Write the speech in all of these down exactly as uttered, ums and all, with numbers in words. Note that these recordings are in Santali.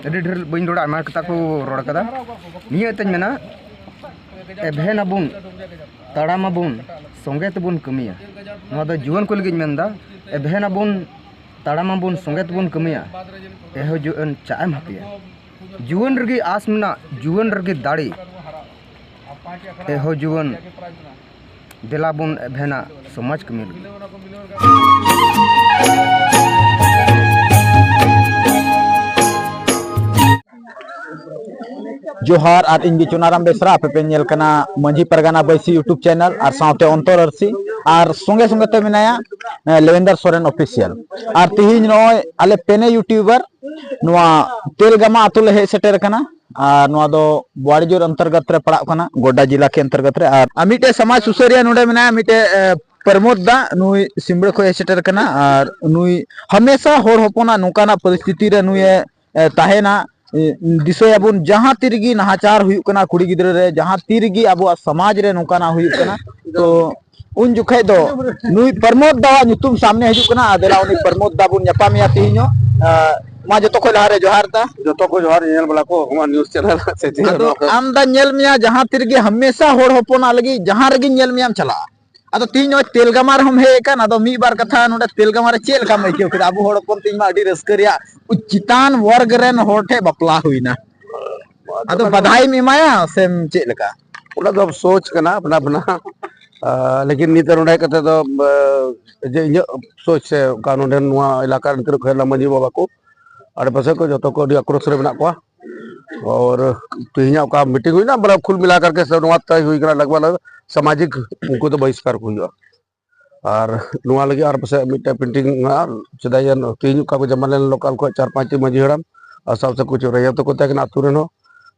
ᱟᱹᱰᱤ ᱰᱷᱮᱨ ᱵᱟᱹᱧ ᱨᱚᱲᱟ, ᱟᱭᱢᱟ ᱠᱟᱛᱷᱟ ᱠᱚ ᱨᱚᱲ ᱠᱟᱫᱟ᱾ ᱱᱤᱭᱟᱹ ᱮᱱᱛᱮᱧ ᱢᱮᱱᱟ, ᱮᱵᱷᱮᱱ ᱟᱵᱚᱱ, ᱛᱟᱲᱟᱢ ᱟᱵᱚᱱ, ᱥᱚᱸᱜᱮ ᱛᱮᱵᱚᱱ ᱠᱟᱹᱢᱤᱭᱟ᱾ ᱱᱚᱣᱟ ᱫᱚ ᱡᱩᱣᱟᱹᱱ ᱠᱚ ᱞᱟᱹᱜᱤᱫ ᱤᱧ ᱢᱮᱱᱫᱟ, ᱮᱵᱷᱮᱱ ᱟᱵᱚᱱ, ᱛᱟᱲᱟᱢ ᱟᱵᱚᱱ, ᱥᱚᱸᱜᱮ ᱛᱮᱵᱚᱱ ᱠᱟᱹᱢᱤᱭᱟ᱾ ᱮᱦᱚ ᱡᱩᱣᱟᱹᱱ ᱪᱟᱜ ᱮᱢ ᱦᱟᱹᱯᱤᱭᱟ᱾ ᱡᱩᱣᱟᱹᱱ ᱨᱮᱜᱮ ᱟᱥ ᱢᱮᱱᱟᱜ, ᱡᱩᱣᱟᱹᱱ ᱨᱮᱜᱮ ᱫᱟᱲᱮ᱾ ᱮᱦᱚ ᱡᱩᱣᱟᱹᱱ, ᱫᱮᱞᱟ ᱵᱚᱱ ᱮᱵᱷᱮᱱᱟ ᱥᱚᱢᱟᱡᱽ ᱠᱟᱹᱢᱤ ᱞᱟᱹᱜᱤᱫ᱾ ᱡᱚᱦᱟᱨ, ᱟᱨ ᱤᱧ ᱜᱮ ᱪᱩᱱᱟᱨᱟᱢ ᱵᱮᱥᱨᱟ᱾ ᱟᱯᱮ ᱯᱮ ᱧᱮᱞ ᱠᱟᱱᱟ ᱢᱟᱹᱡᱷᱤ ᱯᱟᱨᱜᱟᱱᱟ ᱵᱟᱹᱭᱥᱤ YouTube channel ᱟᱨ ᱥᱟᱶᱛᱮ ᱚᱱᱛᱚᱨ ᱟᱹᱨᱥᱤ, ᱟᱨ ᱥᱚᱸᱜᱮ ᱥᱚᱸᱜᱮ ᱛᱮ ᱢᱮᱱᱟᱭᱟ, ᱮ, ᱞᱮᱣᱮᱱᱫᱟᱨ ᱥᱚᱨᱮᱱ Official᱾ ᱟᱨ ᱛᱤᱦᱤᱧ ᱱᱚᱜᱼᱚᱭ ᱟᱞᱮ ᱯᱮᱱᱮ YouTuber ᱱᱚᱣᱟ ᱛᱮᱞᱜᱟᱢᱟ ᱟᱛᱳ ᱞᱮ ᱦᱮᱡ ᱥᱮᱴᱮᱨ ᱟᱠᱟᱱᱟ, ᱟᱨ ᱱᱚᱣᱟ ᱫᱚ ᱵᱳᱣᱟᱲᱤᱡᱳᱨ ᱚᱱᱛᱚᱨᱜᱚᱛ ᱨᱮ ᱯᱟᱲᱟᱜ ᱠᱟᱱᱟ, ᱜᱚᱰᱰᱟ ᱡᱮᱞᱟ ᱠᱮ ᱚᱱᱛᱚᱨᱜᱚᱛ ᱨᱮ᱾ ᱟᱨ, ᱟᱨ ᱢᱤᱫᱴᱮᱡ ᱥᱚᱢᱟᱡᱽ ᱥᱩᱥᱟᱹᱨᱤᱭᱟᱹ ᱱᱚᱰᱮ ᱢᱮᱱᱟᱭᱟ, ᱢᱤᱫᱴᱮᱡ, ᱮ, ᱯᱨᱚᱢᱳᱫ ᱫᱟ, ᱱᱩᱭ ᱥᱤᱢᱲᱟᱹ ᱠᱷᱚᱱ ᱦᱮᱡ ᱥᱮᱴᱮᱨ ᱟᱠᱟᱱᱟ, ᱟᱨ ᱱᱩᱭ ᱦᱟᱢᱮᱥᱟ ᱦᱚᱲ ᱦᱚᱯᱚᱱᱟᱜ ᱱᱚᱝᱠᱟᱱᱟᱜ ᱯᱚᱨᱤᱥᱛᱷᱤᱛᱤ ᱨᱮ ᱱᱩᱭᱮ, ᱮ, ᱛᱟᱦᱮᱱᱟ᱾ ᱮ, ᱫᱤᱥᱟᱹᱭᱟᱵᱚᱱ, ᱡᱟᱦᱟᱸ ᱛᱤ ᱨᱮᱜᱮ ᱱᱟᱦᱟᱪᱟᱨ ᱦᱩᱭᱩᱜ ᱠᱟᱱᱟ ᱠᱩᱲᱤ ᱜᱤᱫᱽᱨᱟᱹ ᱨᱮ, ᱡᱟᱦᱟᱸ ᱛᱤ ᱨᱮᱜᱮ ᱟᱵᱚᱣᱟᱜ ᱥᱚᱢᱟᱡᱽ ᱨᱮ ᱱᱚᱝᱠᱟᱱᱟᱜ ᱦᱩᱭᱩᱜ ᱠᱟᱱᱟ, ᱛᱚ ᱩᱱ ᱡᱚᱠᱷᱮᱡ ᱫᱚ ᱱᱩᱭ ᱯᱨᱚᱢᱳᱫ ᱫᱟᱣᱟᱜ ᱧᱩᱛᱩᱢ ᱥᱟᱢᱱᱮ ᱦᱤᱡᱩᱜ ᱠᱟᱱᱟ᱾ ᱟᱨ ᱫᱮᱞᱟ ᱩᱱᱤ ᱯᱨᱚᱢᱳᱫ ᱫᱟ ᱵᱚᱱ ᱧᱟᱯᱟᱢᱮᱭᱟ ᱛᱮᱦᱮᱧᱚᱜ᱾ ᱟᱨ ᱢᱟ ᱡᱚᱛᱚ ᱠᱷᱚᱡ ᱞᱟᱦᱟᱨᱮ ᱡᱚᱦᱟᱨ ᱫᱟ᱾ ᱡᱚᱛᱚ ᱠᱚ ᱡᱚᱦᱟᱨ, ᱧᱮᱞ ᱵᱟᱞᱟ ᱠᱚ, ᱟᱢᱟᱜ news channel ᱥᱮ ᱪᱮᱫ ᱟᱫᱚ ᱱᱚᱣᱟ ᱠᱚ? ᱟᱢ ᱫᱟ ᱧᱮᱞ ᱢᱮᱭᱟ, ᱡᱟᱦᱟᱸ ᱛᱤ ᱨᱮᱜᱮ ᱦᱟᱢᱮᱥᱟ ᱦᱚᱲ ᱦᱚᱯᱚᱱᱟᱜ ᱞᱟᱹᱜᱤᱫ ᱡᱟᱦᱟᱸ ᱨᱮᱜᱮᱧ ᱧᱮᱞ ᱢᱮᱭᱟᱢ ᱪᱟᱞᱟᱜᱼᱟ᱾ ᱟᱫᱚ ᱛᱤᱦᱤᱧ ᱱᱚᱜᱼᱚᱭ ᱛᱮᱞᱜᱟᱢᱟ ᱨᱮᱦᱚᱸᱢ ᱦᱮᱡ ᱟᱠᱟᱱ, ᱟᱫᱚ ᱢᱤᱫ ᱵᱟᱨ ᱠᱟᱛᱷᱟ ᱱᱚᱰᱮ ᱛᱮᱞᱜᱟᱢᱟ ᱨᱮ ᱪᱮᱫ ᱞᱮᱠᱟᱢ ᱟᱹᱭᱠᱟᱹᱣ ᱠᱮᱫᱟ? ᱟᱵᱚ ᱦᱚᱲ ᱦᱚᱯᱚᱱ ᱛᱮᱦᱮᱧ ᱢᱟ ᱟᱹᱰᱤ ᱨᱟᱹᱥᱠᱟᱹ ᱨᱮᱭᱟᱜ ᱪᱮᱛᱟᱱ ᱣᱚᱨᱜᱽ ᱨᱮᱱ ᱦᱚᱲ ᱴᱷᱮᱱ ᱵᱟᱯᱞᱟ ᱦᱩᱭᱱᱟ᱾ ᱟᱫᱚ ᱵᱟᱫᱷᱟᱭᱮᱢ ᱮᱢᱟᱭᱟ ᱥᱮᱢ ᱪᱮᱫ ᱞᱮᱠᱟ? ᱚᱱᱟ ᱫᱚ ᱥᱳᱪ ᱠᱟᱱᱟ ᱟᱯᱱᱟ ᱟᱯᱱᱟ᱾ ᱟᱨ ᱞᱮᱠᱤᱱ ᱱᱤᱛ ᱱᱚᱰᱮ ᱦᱮᱡ ᱠᱟᱛᱮ ᱫᱚ, ᱟᱨ, ᱡᱮ ᱤᱧᱟᱹᱜ ᱥᱳᱪ ᱥᱮ ᱚᱠᱟ ᱱᱚᱰᱮ ᱱᱚᱣᱟ ᱮᱞᱟᱠᱟ ᱨᱮᱱ ᱛᱤᱱᱟᱹᱜ ᱠᱷᱚᱱ ᱢᱟᱹᱡᱷᱤ ᱵᱟᱵᱟ ᱠᱚ ᱟᱲᱮ ᱯᱟᱥᱮ ᱠᱚ ᱡᱚᱛᱚ ᱠᱚ ᱟᱹᱰᱤ ᱟᱠᱨᱳᱥ ᱨᱮ ᱢᱮᱱᱟᱜ ᱠᱚᱣᱟ᱾ ᱟᱨ ᱛᱮᱦᱮᱧᱟᱜ ᱚᱠᱟ meeting ᱦᱩᱭᱱᱟ, ᱵᱚᱞᱮ ᱠᱩᱞ ᱢᱤᱞᱟ ᱠᱟᱨᱠᱮ ᱥᱮ ᱱᱚᱣᱟ ᱛᱟᱭ ᱦᱩᱭ ᱠᱟᱱᱟ, ᱞᱟᱜᱽ ᱵᱷᱟᱜᱽ ᱥᱟᱢᱟᱡᱤᱠ ᱩᱱᱠᱩ ᱫᱚ ᱵᱚᱦᱤᱥᱠᱟᱨ ᱠᱚ ᱦᱩᱭᱩᱜᱼᱟ᱾ ᱟᱨ ᱱᱚᱣᱟ ᱞᱟᱹᱜᱤᱫ ᱟᱨ ᱯᱟᱥᱮᱡ ᱢᱤᱫᱴᱮᱱ ᱯᱮᱱᱰᱤᱝ ᱢᱮᱱᱟᱜᱼᱟ᱾ ᱥᱮᱫᱟᱭ ᱛᱮᱦᱮᱧ ᱚᱠᱟ ᱠᱚ ᱡᱟᱢᱟ ᱞᱮᱱ local ᱠᱷᱚᱱ ᱪᱟᱨ ᱯᱟᱸᱪ ᱴᱤ ᱢᱟᱹᱡᱷᱤ ᱦᱟᱲᱟᱢ ᱟᱨ ᱥᱟᱶ ᱥᱟᱶ ᱠᱩᱪ ᱨᱟᱭᱟ ᱛᱟᱠᱚ ᱛᱟᱦᱮᱸ ᱠᱟᱱᱟ ᱟᱹᱛᱩ ᱨᱮᱱ ᱦᱚᱸ᱾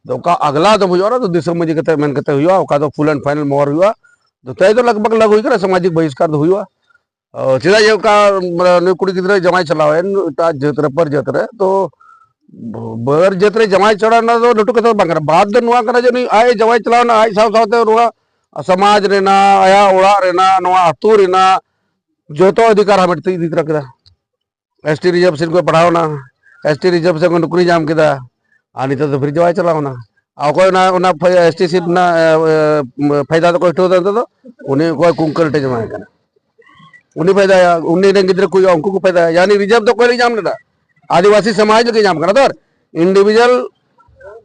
ᱟᱫᱚ ᱚᱠᱟ ᱟᱜᱽᱞᱟ ᱫᱚ ᱦᱩᱭᱩᱜᱼᱟ, ᱚᱱᱟ ᱫᱚ ᱫᱤᱥᱚᱢ ᱢᱟᱹᱡᱷᱤ ᱠᱟᱛᱮ ᱢᱮᱱ ᱠᱟᱛᱮ ᱦᱩᱭᱩᱜᱼᱟ, ᱚᱠᱟ ᱫᱚ full and final ᱢᱚᱦᱚᱨ ᱦᱩᱭᱩᱜᱼᱟ᱾ ᱟᱫᱚ ᱛᱮᱦᱮᱧ ᱫᱚ ᱞᱟᱜᱽ ᱵᱷᱟᱜᱽ ᱞᱟᱹᱜᱩ ᱦᱩᱭ ᱠᱟᱱᱟ, ᱥᱟᱢᱟᱡᱤᱠ ᱵᱚᱦᱤᱥᱠᱟᱨ ᱫᱚ ᱦᱩᱭᱩᱜᱼᱟ᱾ ᱚ, ᱪᱮᱫᱟᱜ ᱡᱮ ᱚᱠᱟ, ᱢᱟᱱᱮ, ᱱᱩᱭ ᱠᱩᱲᱤ ᱜᱤᱫᱽᱨᱟᱹᱭ ᱡᱟᱶᱟᱭ ᱪᱟᱞᱟᱣᱮᱱ ᱮᱴᱟᱜ ᱡᱟᱹᱛ ᱨᱮ, ᱯᱟᱹᱨ ᱡᱟᱹᱛ ᱨᱮ, ᱛᱚ ᱵᱟᱹᱨ ᱡᱟᱹᱛ ᱨᱮ ᱡᱟᱶᱟᱭ ᱪᱟᱞᱟᱣ ᱨᱮᱱᱟᱜ ᱫᱚ ᱞᱟᱹᱴᱩ ᱠᱟᱛᱷᱟ ᱫᱚ ᱵᱟᱝ ᱠᱟᱱᱟ᱾ ᱵᱟᱫ ᱫᱚ ᱱᱚᱣᱟ ᱠᱟᱱᱟ ᱡᱮ ᱱᱩᱭ ᱟᱡ ᱡᱟᱶᱟᱭ ᱪᱟᱞᱟᱣ ᱮᱱᱟ, ᱟᱡ ᱥᱟᱶ ᱥᱟᱶᱛᱮ ᱱᱚᱣᱟ ᱥᱚᱢᱟᱡᱽ ᱨᱮᱱᱟᱜ, ᱟᱭᱟᱜ ᱚᱲᱟᱜ ᱨᱮᱱᱟᱜ, ᱱᱚᱣᱟ ᱟᱹᱛᱩ ᱨᱮᱱᱟᱜ ᱡᱚᱛᱚ ᱚᱫᱷᱤᱠᱟᱨ ᱦᱟᱢᱮᱴ ᱛᱮ ᱤᱫᱤ ᱛᱚᱨᱟ ᱠᱮᱫᱟ᱾ ST reservation ᱠᱚ ᱯᱟᱲᱦᱟᱣ ᱮᱱᱟ, ᱮᱥ ᱴᱤ ᱨᱤᱡᱟᱨᱵᱷᱮᱥᱚᱱ ᱠᱷᱚᱱ ᱱᱚᱠᱨᱤ ᱧᱟᱢ ᱠᱮᱫᱟ, ᱟᱨ ᱱᱤᱛᱚᱜ ᱫᱚ ᱯᱷᱤᱨ ᱡᱟᱶᱟᱭ ᱪᱟᱞᱟᱣ ᱮᱱᱟ᱾ ᱟᱨ ᱚᱠᱚᱭ ᱚᱱᱟ, ᱚᱱᱟ ᱮᱥ ᱴᱤ ᱥᱤᱴ ᱨᱮᱱᱟᱜ ᱮ, ᱮ, ᱯᱷᱟᱭᱫᱟ ᱫᱚᱠᱚ ᱩᱴᱷᱟᱹᱣ ᱮᱫᱟ ᱱᱤᱛᱚᱜ ᱫᱚ? ᱩᱱᱤ ᱚᱠᱚᱭ ᱠᱩᱝᱠᱟᱹᱞ ᱴᱷᱮᱱ ᱡᱟᱶᱟᱭ ᱠᱟᱱᱟ, ᱩᱱᱤ ᱯᱷᱟᱭᱫᱟᱭᱟ, ᱩᱱᱤ ᱨᱮᱱ ᱜᱤᱫᱽᱨᱟᱹ ᱠᱚ ᱦᱩᱭᱩᱜᱼᱟ, ᱩᱱᱠᱩ ᱠᱚ ᱯᱷᱟᱭᱫᱟᱭᱟ᱾ ᱭᱟᱱᱤ ᱨᱤᱡᱟᱨᱵᱷ ᱫᱚ ᱚᱠᱚᱭ ᱞᱟᱹᱜᱤᱫ ᱧᱟᱢ ᱞᱮᱫᱟ? ᱟᱹᱫᱤᱵᱟᱹᱥᱤ ᱥᱚᱢᱟᱡᱽ ᱞᱟᱹᱜᱤᱫ ᱧᱟᱢ ᱠᱟᱱᱟ᱾ ᱫᱚᱨ ᱤᱱᱰᱤᱵᱷᱤᱡᱩᱣᱟᱞ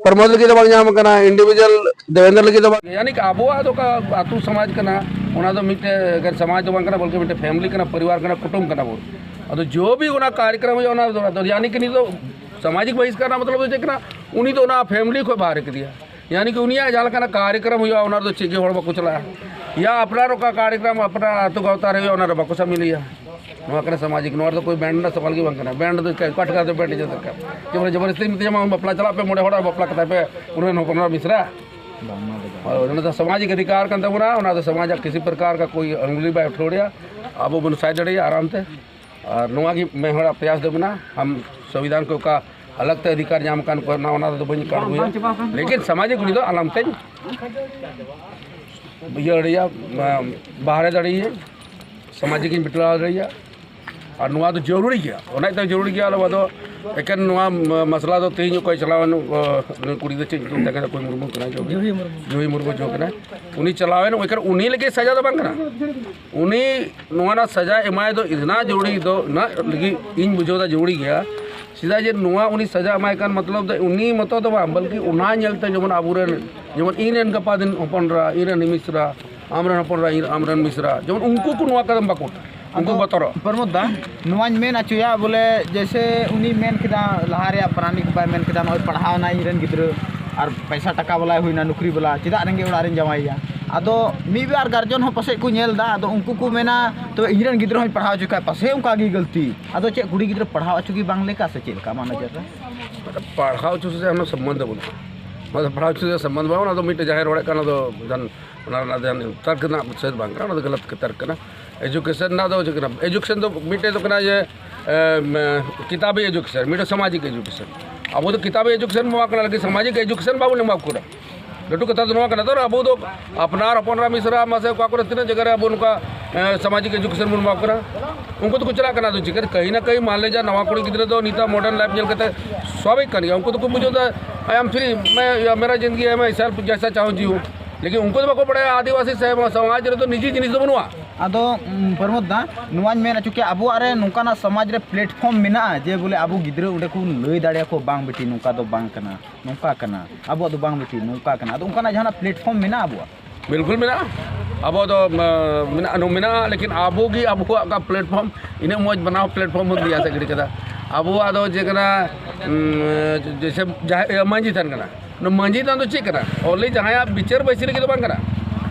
ᱯᱨᱚᱢᱳᱫ ᱞᱟᱹᱜᱤᱫ ᱫᱚ ᱵᱟᱝ ᱧᱟᱢ ᱠᱟᱱᱟ, ᱤᱱᱰᱤᱵᱷᱤᱡᱩᱣᱟᱞ ᱫᱮᱵᱮᱱᱫᱨᱚ ᱞᱟᱹᱜᱤᱫ ᱫᱚ ᱵᱟᱝ᱾ ᱭᱟᱱᱤ ᱠᱤ ᱟᱵᱚᱣᱟᱜ ᱫᱚ ᱚᱠᱟ ᱟᱹᱛᱩ ᱥᱚᱢᱟᱡᱽ ᱠᱟᱱᱟ, ᱚᱱᱟ ᱫᱚ ᱢᱤᱫᱴᱮᱡ ᱥᱚᱢᱟᱡᱽ ᱫᱚ ᱵᱟᱝ ᱠᱟᱱᱟ, ᱵᱚᱞᱠᱤ ᱢᱤᱫᱴᱮᱡ ᱯᱷᱮᱢᱤᱞᱤ ᱠᱟᱱᱟ, ᱯᱚᱨᱤᱵᱟᱨ ᱠᱟᱱᱟ, ᱠᱩᱴᱩᱢ ᱠᱟᱱᱟ ᱵᱚᱱ᱾ ᱟᱫᱚ ᱡᱚ ᱵᱷᱤ ᱚᱱᱟ ᱠᱟᱨᱭᱚᱠᱨᱚᱢ ᱦᱩᱭᱩᱜᱼᱟ, ᱚᱱᱟ ᱫᱚ, ᱟᱫᱚ ᱭᱟᱱᱤ ᱠᱤ ᱱᱤᱛ ᱫᱚ ᱥᱟᱢᱟᱡᱤᱠ ᱵᱟᱦᱤᱥᱠᱟᱨ ᱨᱮᱱᱟᱜ ᱢᱚᱛᱞᱚᱵ ᱫᱚ ᱪᱮᱫ ᱠᱟᱱᱟ? ᱩᱱᱤ ᱫᱚ ᱚᱱᱟ ᱯᱷᱮᱢᱤᱞᱤ ᱠᱷᱚᱱ ᱵᱟᱦᱨᱮ ᱠᱮᱫᱮᱭᱟ᱾ ᱭᱟᱱᱤ ᱠᱤ ᱩᱱᱤᱭᱟᱜ ᱡᱟᱦᱟᱸ ᱞᱮᱠᱟᱱᱟᱜ ᱠᱟᱨᱭᱚᱠᱨᱚᱢ ᱦᱩᱭᱩᱜᱼᱟ, ᱚᱱᱟ ᱨᱮᱫᱚ ᱪᱮᱫ ᱜᱮ ᱦᱚᱲ ᱵᱟᱠᱚ ᱪᱟᱞᱟᱜᱼᱟ᱾ ᱭᱟ ᱟᱯᱱᱟᱨ ᱚᱠᱟ ᱠᱟᱨᱭᱚᱠᱨᱚᱢ ᱟᱯᱱᱟᱨ ᱟᱹᱛᱩ ᱜᱟᱶᱛᱟ ᱨᱮ ᱦᱩᱭᱩᱜᱼᱟ, ᱚᱱᱟ ᱨᱮ ᱵᱟᱠᱚ ᱥᱟᱢᱤᱞᱮᱭᱟ᱾ ᱱᱚᱣᱟ ᱠᱟᱱᱟ ᱥᱟᱢᱟᱡᱤᱠ, ᱱᱚᱣᱟ ᱨᱮᱫᱚ ᱠᱳᱭ ᱵᱮᱱᱰ ᱨᱮᱱᱟᱜ ᱥᱟᱣᱟᱞ ᱜᱮ ᱵᱟᱝ ᱠᱟᱱᱟ᱾ ᱵᱮᱱᱰ ᱫᱚ ᱚᱠᱟ ᱴᱷᱮᱱ ᱫᱚ ᱵᱮᱱᱰ ᱤᱧ ᱫᱚᱨᱠᱟᱨ? ᱡᱮᱢᱚᱱ ᱡᱚᱵᱚᱨᱫᱚᱥᱛᱤ ᱢᱮᱛᱟᱭᱟ, "ᱟᱢ ᱵᱟᱯᱞᱟ ᱪᱟᱞᱟᱜ ᱯᱮ, ᱢᱚᱬᱮ ᱦᱚᱲ ᱟᱨ ᱵᱟᱯᱞᱟ ᱠᱟᱛᱟᱭ ᱯᱮ, ᱩᱱᱤ ᱨᱮᱱ ᱦᱚᱯᱚᱱ ᱮᱨᱟ ᱢᱤᱥᱨᱟ᱾" ᱵᱟᱝ, ᱚᱱᱟ ᱫᱚ ᱵᱟᱝ᱾ ᱦᱳᱭ, ᱚᱱᱟ ᱫᱚ ᱥᱟᱢᱟᱡᱤᱠ ᱚᱫᱷᱤᱠᱟᱨ ᱠᱟᱱ ᱛᱟᱵᱚᱱᱟ, ᱚᱱᱟ ᱫᱚ ᱥᱚᱢᱟᱡᱽ ᱟᱜ ᱠᱤᱥᱤ ᱯᱨᱚᱠᱟᱨ ᱠᱟ ᱠᱳᱭ ᱟᱝᱜᱩᱞᱤ ᱵᱟᱭ ᱩᱴᱷᱟᱹᱣ ᱫᱟᱲᱮᱭᱟᱜᱼᱟ, ᱟᱵᱚ ᱵᱚᱱ ᱥᱟᱭ ᱫᱟᱲᱮᱭᱟᱜᱼᱟ ᱟᱨᱟᱢ ᱛᱮ᱾ ᱟᱨ ᱱᱚᱣᱟ ᱜᱮ ᱢᱮ ᱦᱚᱲᱟᱜ ᱯᱨᱚᱭᱟᱥ ᱫᱚ ᱢᱮᱱᱟᱜᱼᱟ, ᱦᱟᱢ ᱥᱚᱝᱵᱤᱫᱷᱟᱱ ᱠᱚ ᱚᱠᱟ ᱟᱞᱟᱜᱽ ᱛᱮ ᱚᱫᱷᱤᱠᱟᱨ ᱧᱟᱢ ᱠᱟᱱ ᱠᱚ, ᱚᱱᱟ, ᱚᱱᱟ ᱨᱮᱫᱚ ᱵᱟᱹᱧ ᱠᱟᱲ ᱜᱚᱭᱟ᱾ ᱞᱮᱠᱤᱱ ᱥᱟᱢᱟᱡᱤᱠ ᱩᱱᱤ ᱫᱚ ᱟᱞᱟᱢ ᱛᱮᱧ ᱤᱭᱟᱹ ᱫᱟᱲᱮᱭᱟᱜᱼᱟ, ᱵᱟᱦᱨᱮ ᱫᱟᱲᱮᱭᱟᱜᱼᱟ, ᱥᱟᱢᱟᱡᱤᱠ ᱤᱧ ᱵᱤᱴᱞᱟᱣ ᱫᱟᱲᱮᱭᱟᱜᱼᱟ᱾ ᱟᱨ ᱱᱚᱣᱟ ᱫᱚ ᱡᱟᱹᱨᱩᱲᱤ ᱜᱮᱭᱟ, ᱚᱱᱟ ᱤᱭᱟᱹᱛᱮ ᱡᱟᱹᱨᱩᱲᱤ ᱜᱮᱭᱟ᱾ ᱟᱞᱮ ᱫᱚ ᱮᱠᱮᱱ ᱱᱚᱣᱟ ᱢᱟᱥᱞᱟ ᱫᱚ ᱛᱮᱦᱮᱧ ᱚᱠᱚᱭ ᱪᱟᱞᱟᱣ ᱮᱱ, ᱱᱩᱭ ᱠᱩᱲᱤ ᱫᱚ ᱪᱮᱫ ᱧᱩᱛᱩᱢ ᱛᱟᱭ ᱠᱟᱱᱟ, ᱚᱠᱚᱭ ᱢᱩᱨᱢᱩ ᱠᱟᱱᱟᱭ, ᱡᱩᱦᱤ ᱢᱩᱨᱢᱩ᱾ ᱡᱩᱦᱤ ᱢᱩᱨᱢᱩ ᱡᱚ ᱠᱟᱱᱟᱭ, ᱩᱱᱤ ᱪᱟᱞᱟᱣ ᱮᱱ, ᱮᱠᱮᱱ ᱩᱱᱤ ᱞᱟᱹᱜᱤᱫ ᱥᱟᱡᱟ ᱫᱚ ᱵᱟᱝ ᱠᱟᱱᱟ᱾ ᱩᱱᱤ ᱱᱚᱣᱟ ᱨᱮᱱᱟᱜ ᱥᱟᱡᱟ ᱮᱢᱟᱭ ᱫᱚ ᱤᱱᱟ ᱡᱟᱹᱨᱩᱲᱤ ᱫᱚ, ᱤᱱᱟ ᱞᱟᱹᱜᱤᱫ ᱤᱧ ᱵᱩᱡᱷᱟᱹᱣ ᱫᱟ ᱡᱟᱹᱨᱩᱲᱤ ᱜᱮᱭᱟ᱾ ᱪᱮᱫᱟᱜ ᱡᱮ ᱱᱚᱣᱟ ᱩᱱᱤ ᱥᱟᱡᱟ ᱮᱢᱟᱭ ᱠᱟᱱ ᱢᱚᱛᱞᱚᱵ ᱫᱚ ᱩᱱᱤ ᱢᱚᱛᱚ ᱫᱚ ᱵᱟᱝ, ᱵᱚᱞᱠᱤ ᱚᱱᱟ ᱧᱮᱞᱛᱮ ᱡᱮᱢᱚᱱ ᱟᱵᱚᱨᱮᱱ, ᱡᱮᱢᱚᱱ ᱤᱧ ᱨᱮᱱ ᱜᱟᱯᱟ ᱫᱤᱱ ᱦᱚᱯᱚᱱ ᱮᱨᱟ, ᱤᱧ ᱨᱮᱱ ᱢᱤᱥᱨᱟ, ᱟᱢ ᱨᱮᱱ ᱦᱚᱯᱚᱱ ᱮᱨᱟ, ᱤᱧ, ᱟᱢ ᱨᱮᱱ ᱢᱤᱥᱨᱟ, ᱡᱮᱢᱚᱱ ᱩᱱᱠᱩ ᱠᱚ ᱱᱚᱣᱟ ᱠᱟᱫᱚᱢ ᱵᱟᱠᱚ, ᱩᱱᱠᱩ ᱟᱫᱚ ᱵᱚᱛᱚᱨᱚᱜ᱾ ᱯᱨᱚᱢᱳᱫ ᱫᱟ, ᱱᱚᱣᱟᱧ ᱢᱮᱱ ᱦᱚᱪᱚᱭᱟ ᱵᱚᱞᱮ, ᱡᱮᱭᱥᱮ ᱩᱱᱤ ᱢᱮᱱ ᱠᱮᱫᱟ, ᱞᱟᱦᱟ ᱨᱮᱭᱟᱜ ᱯᱨᱟᱱᱤᱠ ᱵᱟᱭ ᱢᱮᱱ ᱠᱮᱫᱟ, ᱱᱚᱜᱼᱚᱭ ᱯᱟᱲᱦᱟᱣ ᱮᱱᱟᱭ ᱤᱧ ᱨᱮᱱ ᱜᱤᱫᱽᱨᱟᱹ ᱟᱨ ᱯᱚᱭᱥᱟ ᱴᱟᱠᱟ ᱵᱟᱞᱟᱭ ᱦᱩᱭᱱᱟ, ᱱᱚᱠᱨᱤ ᱵᱟᱞᱟ, ᱪᱮᱫᱟᱜ ᱨᱮᱸᱜᱮᱡ ᱚᱲᱟᱜ ᱨᱮᱧ ᱡᱟᱶᱟᱭᱮᱭᱟ? ᱟᱫᱚ ᱢᱤᱫ ᱵᱟᱨ ᱜᱟᱨᱡᱚᱱ ᱦᱚᱸ ᱯᱟᱥᱮᱡ ᱠᱚ ᱧᱮᱞ ᱮᱫᱟ, ᱟᱫᱚ ᱩᱱᱠᱩ ᱠᱚ ᱢᱮᱱᱟ, "ᱛᱚᱵᱮ ᱤᱧ ᱨᱮᱱ ᱜᱤᱫᱽᱨᱟᱹ ᱦᱚᱸᱧ ᱯᱟᱲᱦᱟᱣ ᱦᱚᱪᱚ ᱠᱷᱟᱡ ᱯᱟᱥᱮᱡ ᱚᱱᱠᱟ ᱜᱮ ᱜᱟᱹᱞᱛᱤ?" ᱟᱫᱚ ᱪᱮᱫ, ᱠᱩᱲᱤ ᱜᱤᱫᱽᱨᱟᱹ ᱯᱟᱲᱦᱟᱣ ᱦᱚᱪᱚ ᱜᱮ ᱵᱟᱝ ᱞᱮᱠᱟ ᱥᱮ ᱪᱮᱫ ᱞᱮᱠᱟ ᱟᱢᱟᱜ ᱱᱚᱡᱚᱨ ᱨᱮ? ᱯᱟᱲᱦᱟᱣ ᱦᱚᱪᱚ ᱥᱮ ᱚᱱᱟ ᱥᱚᱢᱵᱚᱱᱫᱷ ᱵᱟᱹᱱᱩᱜᱼᱟ᱾ ᱚᱱᱟ ᱫᱚ ᱯᱟᱲᱦᱟᱣ ᱦᱚᱪᱚ ᱥᱮ ᱥᱚᱢᱵᱚᱱᱫᱷ ᱵᱟᱹᱱᱩᱜᱼᱟ, ᱚᱱᱟ ᱫᱚ ᱢᱤᱫᱴᱮᱡ ᱡᱟᱦᱟᱸᱭ ᱨᱚᱲᱮᱫ ᱠᱟᱱ, ᱚᱱᱟ ᱫᱚ ᱡᱟᱦᱟᱱ, ᱚᱱᱟ ᱨᱮᱱᱟᱜ ᱡᱟᱦᱟᱱ ᱛᱚᱨᱠ ᱨᱮᱱᱟᱜ ᱵᱤᱥᱚᱭ ᱫᱚ ᱵᱟᱝ ᱠᱟᱱᱟ, ᱚᱱᱟ ᱫᱚ ᱜᱟᱞᱟᱛ ᱛᱚᱨᱠ ᱠᱟᱱᱟ᱾ ᱮᱡᱩᱠᱮᱥᱚᱱ ᱨᱮᱱᱟᱜ ᱫᱚ ᱪᱮᱫ ᱠᱟᱱᱟ? ᱮᱡᱩᱠᱮᱥᱚᱱ ᱫᱚ ᱢᱤᱫᱴᱮᱡ ᱫᱚ ᱠᱟᱱᱟ ᱡᱮ, ᱮᱢ, ᱠᱤᱛᱟᱵᱤ ᱮᱡᱩᱠᱮᱥᱚᱱ, ᱢᱤᱫᱴᱮᱡ ᱥᱟᱢᱟᱡᱤᱠ ᱮᱡᱩᱠᱮᱥᱚᱱ᱾ ᱟᱵᱚ ᱫᱚ ᱠᱤᱛᱟᱵᱤ ᱮᱡᱩᱠᱮᱥᱚᱱ ᱵᱚᱱ ᱮᱢᱟ ᱠᱚ ᱠᱟᱱᱟ, ᱞᱮᱠᱤᱱ ᱥᱟᱢᱟᱡᱤᱠ ᱮᱡᱩᱠᱮᱥᱚᱱ ᱵᱟᱵᱚᱱ ᱮᱢᱟ ᱠᱚ ᱠᱟᱱᱟ᱾ ᱞᱟᱹᱴᱩ ᱠᱟᱛᱷᱟ ᱫᱚ ᱱᱚᱣᱟ ᱠᱟᱱᱟ, ᱫᱷᱚᱨ ᱟᱵᱚ ᱫᱚ ᱟᱯᱱᱟᱨ ᱦᱚᱯᱚᱱ ᱮᱨᱟ ᱢᱤᱥᱨᱟ ᱢᱟᱥᱮ ᱚᱠᱟ ᱠᱚᱨᱮ ᱛᱤᱱᱟᱹᱜ ᱡᱟᱭᱜᱟ ᱨᱮ ᱟᱵᱚ ᱱᱚᱝᱠᱟ ᱥᱟᱢᱟᱡᱤᱠ ᱮᱡᱩᱠᱮᱥᱚᱱ ᱵᱚᱱ ᱮᱢᱟ ᱠᱚ ᱠᱟᱱᱟ᱾ ᱩᱱᱠᱩ ᱫᱚᱠᱚ ᱪᱟᱞᱟᱜ ᱠᱟᱱᱟ, ᱟᱫᱚ ᱪᱤᱠᱟᱹ ᱠᱟᱹᱦᱤ ᱱᱟ ᱠᱟᱹᱦᱤ ᱢᱟᱱ ᱞᱮ ᱡᱟ ᱱᱟᱣᱟ ᱠᱩᱲᱤ ᱜᱤᱫᱽᱨᱟᱹ ᱫᱚ ᱱᱤᱛᱚᱜ ᱢᱚᱰᱟᱨᱱ ᱞᱟᱭᱤᱯᱷ ᱧᱮᱞ ᱠᱟᱛᱮ ᱥᱚᱵᱮ ᱠᱟᱱ ᱜᱮᱭᱟ᱾ ᱩᱱᱠᱩ ᱫᱚᱠᱚ ᱵᱩᱡᱷᱟᱹᱣ ᱫᱟ, "ᱟᱭ ᱟᱢ ᱯᱷᱨᱤ, ᱢᱮ ᱢᱮᱨᱟ ᱡᱤᱱᱫᱜᱤ ᱦᱮ, ᱢᱮ ᱥᱮᱞᱯ ᱡᱮᱥᱟ ᱪᱟᱦᱩ ᱡᱤᱭᱩ", ᱞᱮᱠᱤᱱ ᱩᱱᱠᱩ ᱫᱚ ᱵᱟᱠᱚ ᱵᱟᱲᱟᱭᱟ ᱟᱹᱫᱤᱵᱟᱹᱥᱤ ᱥᱮ ᱥᱚᱢᱟᱡᱽ ᱨᱮᱫᱚ ᱱᱤᱡᱤ ᱡᱤᱱᱤᱥ ᱫᱚ ᱵᱟᱹᱱᱩᱜᱼᱟ᱾ ᱟᱫᱚ ᱩᱢ, ᱯᱨᱚᱢᱳᱫ ᱫᱟ, ᱱᱚᱣᱟᱧ ᱢᱮᱱ ᱦᱚᱪᱚ ᱠᱮᱭᱟ, ᱟᱵᱚᱣᱟᱜ ᱨᱮ ᱱᱚᱝᱠᱟᱱᱟᱜ ᱥᱚᱢᱟᱡᱽ ᱨᱮ ᱯᱞᱮᱴᱯᱷᱚᱨᱢ ᱢᱮᱱᱟᱜᱼᱟ ᱡᱮ ᱵᱚᱞᱮ ᱟᱵᱚ ᱜᱤᱫᱽᱨᱟᱹ ᱚᱸᱰᱮ ᱠᱚ ᱞᱟᱹᱭ ᱫᱟᱲᱮᱭᱟᱠᱚ, "ᱵᱟᱝ ᱵᱤᱴᱤ, ᱱᱚᱝᱠᱟ ᱫᱚ ᱵᱟᱝ ᱠᱟᱱᱟ, ᱱᱚᱝᱠᱟ ᱠᱟᱱᱟ, ᱟᱵᱚᱣᱟᱜ ᱫᱚ ᱵᱟᱝ ᱵᱤᱴᱤ, ᱱᱚᱝᱠᱟ ᱠᱟᱱᱟ"? ᱟᱫᱚ ᱚᱱᱠᱟᱱᱟᱜ ᱡᱟᱦᱟᱱᱟᱜ ᱯᱞᱮᱴᱯᱷᱚᱨᱢ ᱢᱮᱱᱟᱜᱼᱟ ᱟᱵᱚᱣᱟᱜ? ᱵᱤᱞᱠᱩᱞ ᱢᱮᱱᱟᱜᱼᱟ᱾ ᱟᱵᱚ ᱫᱚ, ᱟᱸ, ᱢᱮᱱᱟᱜᱼᱟ, ᱢᱮᱱᱟᱜᱼᱟ, ᱞᱮᱠᱤᱱ ᱟᱵᱚ ᱜᱮ ᱟᱵᱚᱣᱟᱜ ᱚᱠᱟ ᱯᱞᱮᱴᱯᱷᱚᱨᱢ, ᱤᱱᱟᱹᱜ ᱢᱚᱡᱽ ᱵᱮᱱᱟᱣ ᱯᱞᱮᱴᱯᱷᱚᱨᱢ ᱵᱚᱱ ᱤᱫᱤᱭᱟ ᱥᱮ ᱜᱤᱰᱤ ᱠᱟᱫᱟ᱾ ᱟᱵᱚᱣᱟᱜ ᱫᱚ ᱡᱮ ᱠᱟᱱᱟ, ᱩᱸ, ᱡᱮᱭᱥᱮ ᱡᱟᱦᱮᱨ, ᱤᱭᱟᱹ, ᱢᱟᱹᱡᱷᱤ ᱛᱷᱟᱱ ᱠᱟᱱᱟ᱾ ᱚᱱᱟ ᱢᱟᱹᱡᱷᱤ ᱛᱷᱟᱱ ᱫᱚ ᱪᱮᱫ ᱠᱟᱱᱟ? ᱚᱱᱞᱤ ᱡᱟᱦᱟᱸᱭᱟᱜ ᱵᱤᱪᱟᱹᱨ ᱵᱟᱹᱭᱥᱤ ᱞᱟᱹᱜᱤᱫ ᱫᱚ ᱵᱟᱝ ᱠᱟᱱᱟ᱾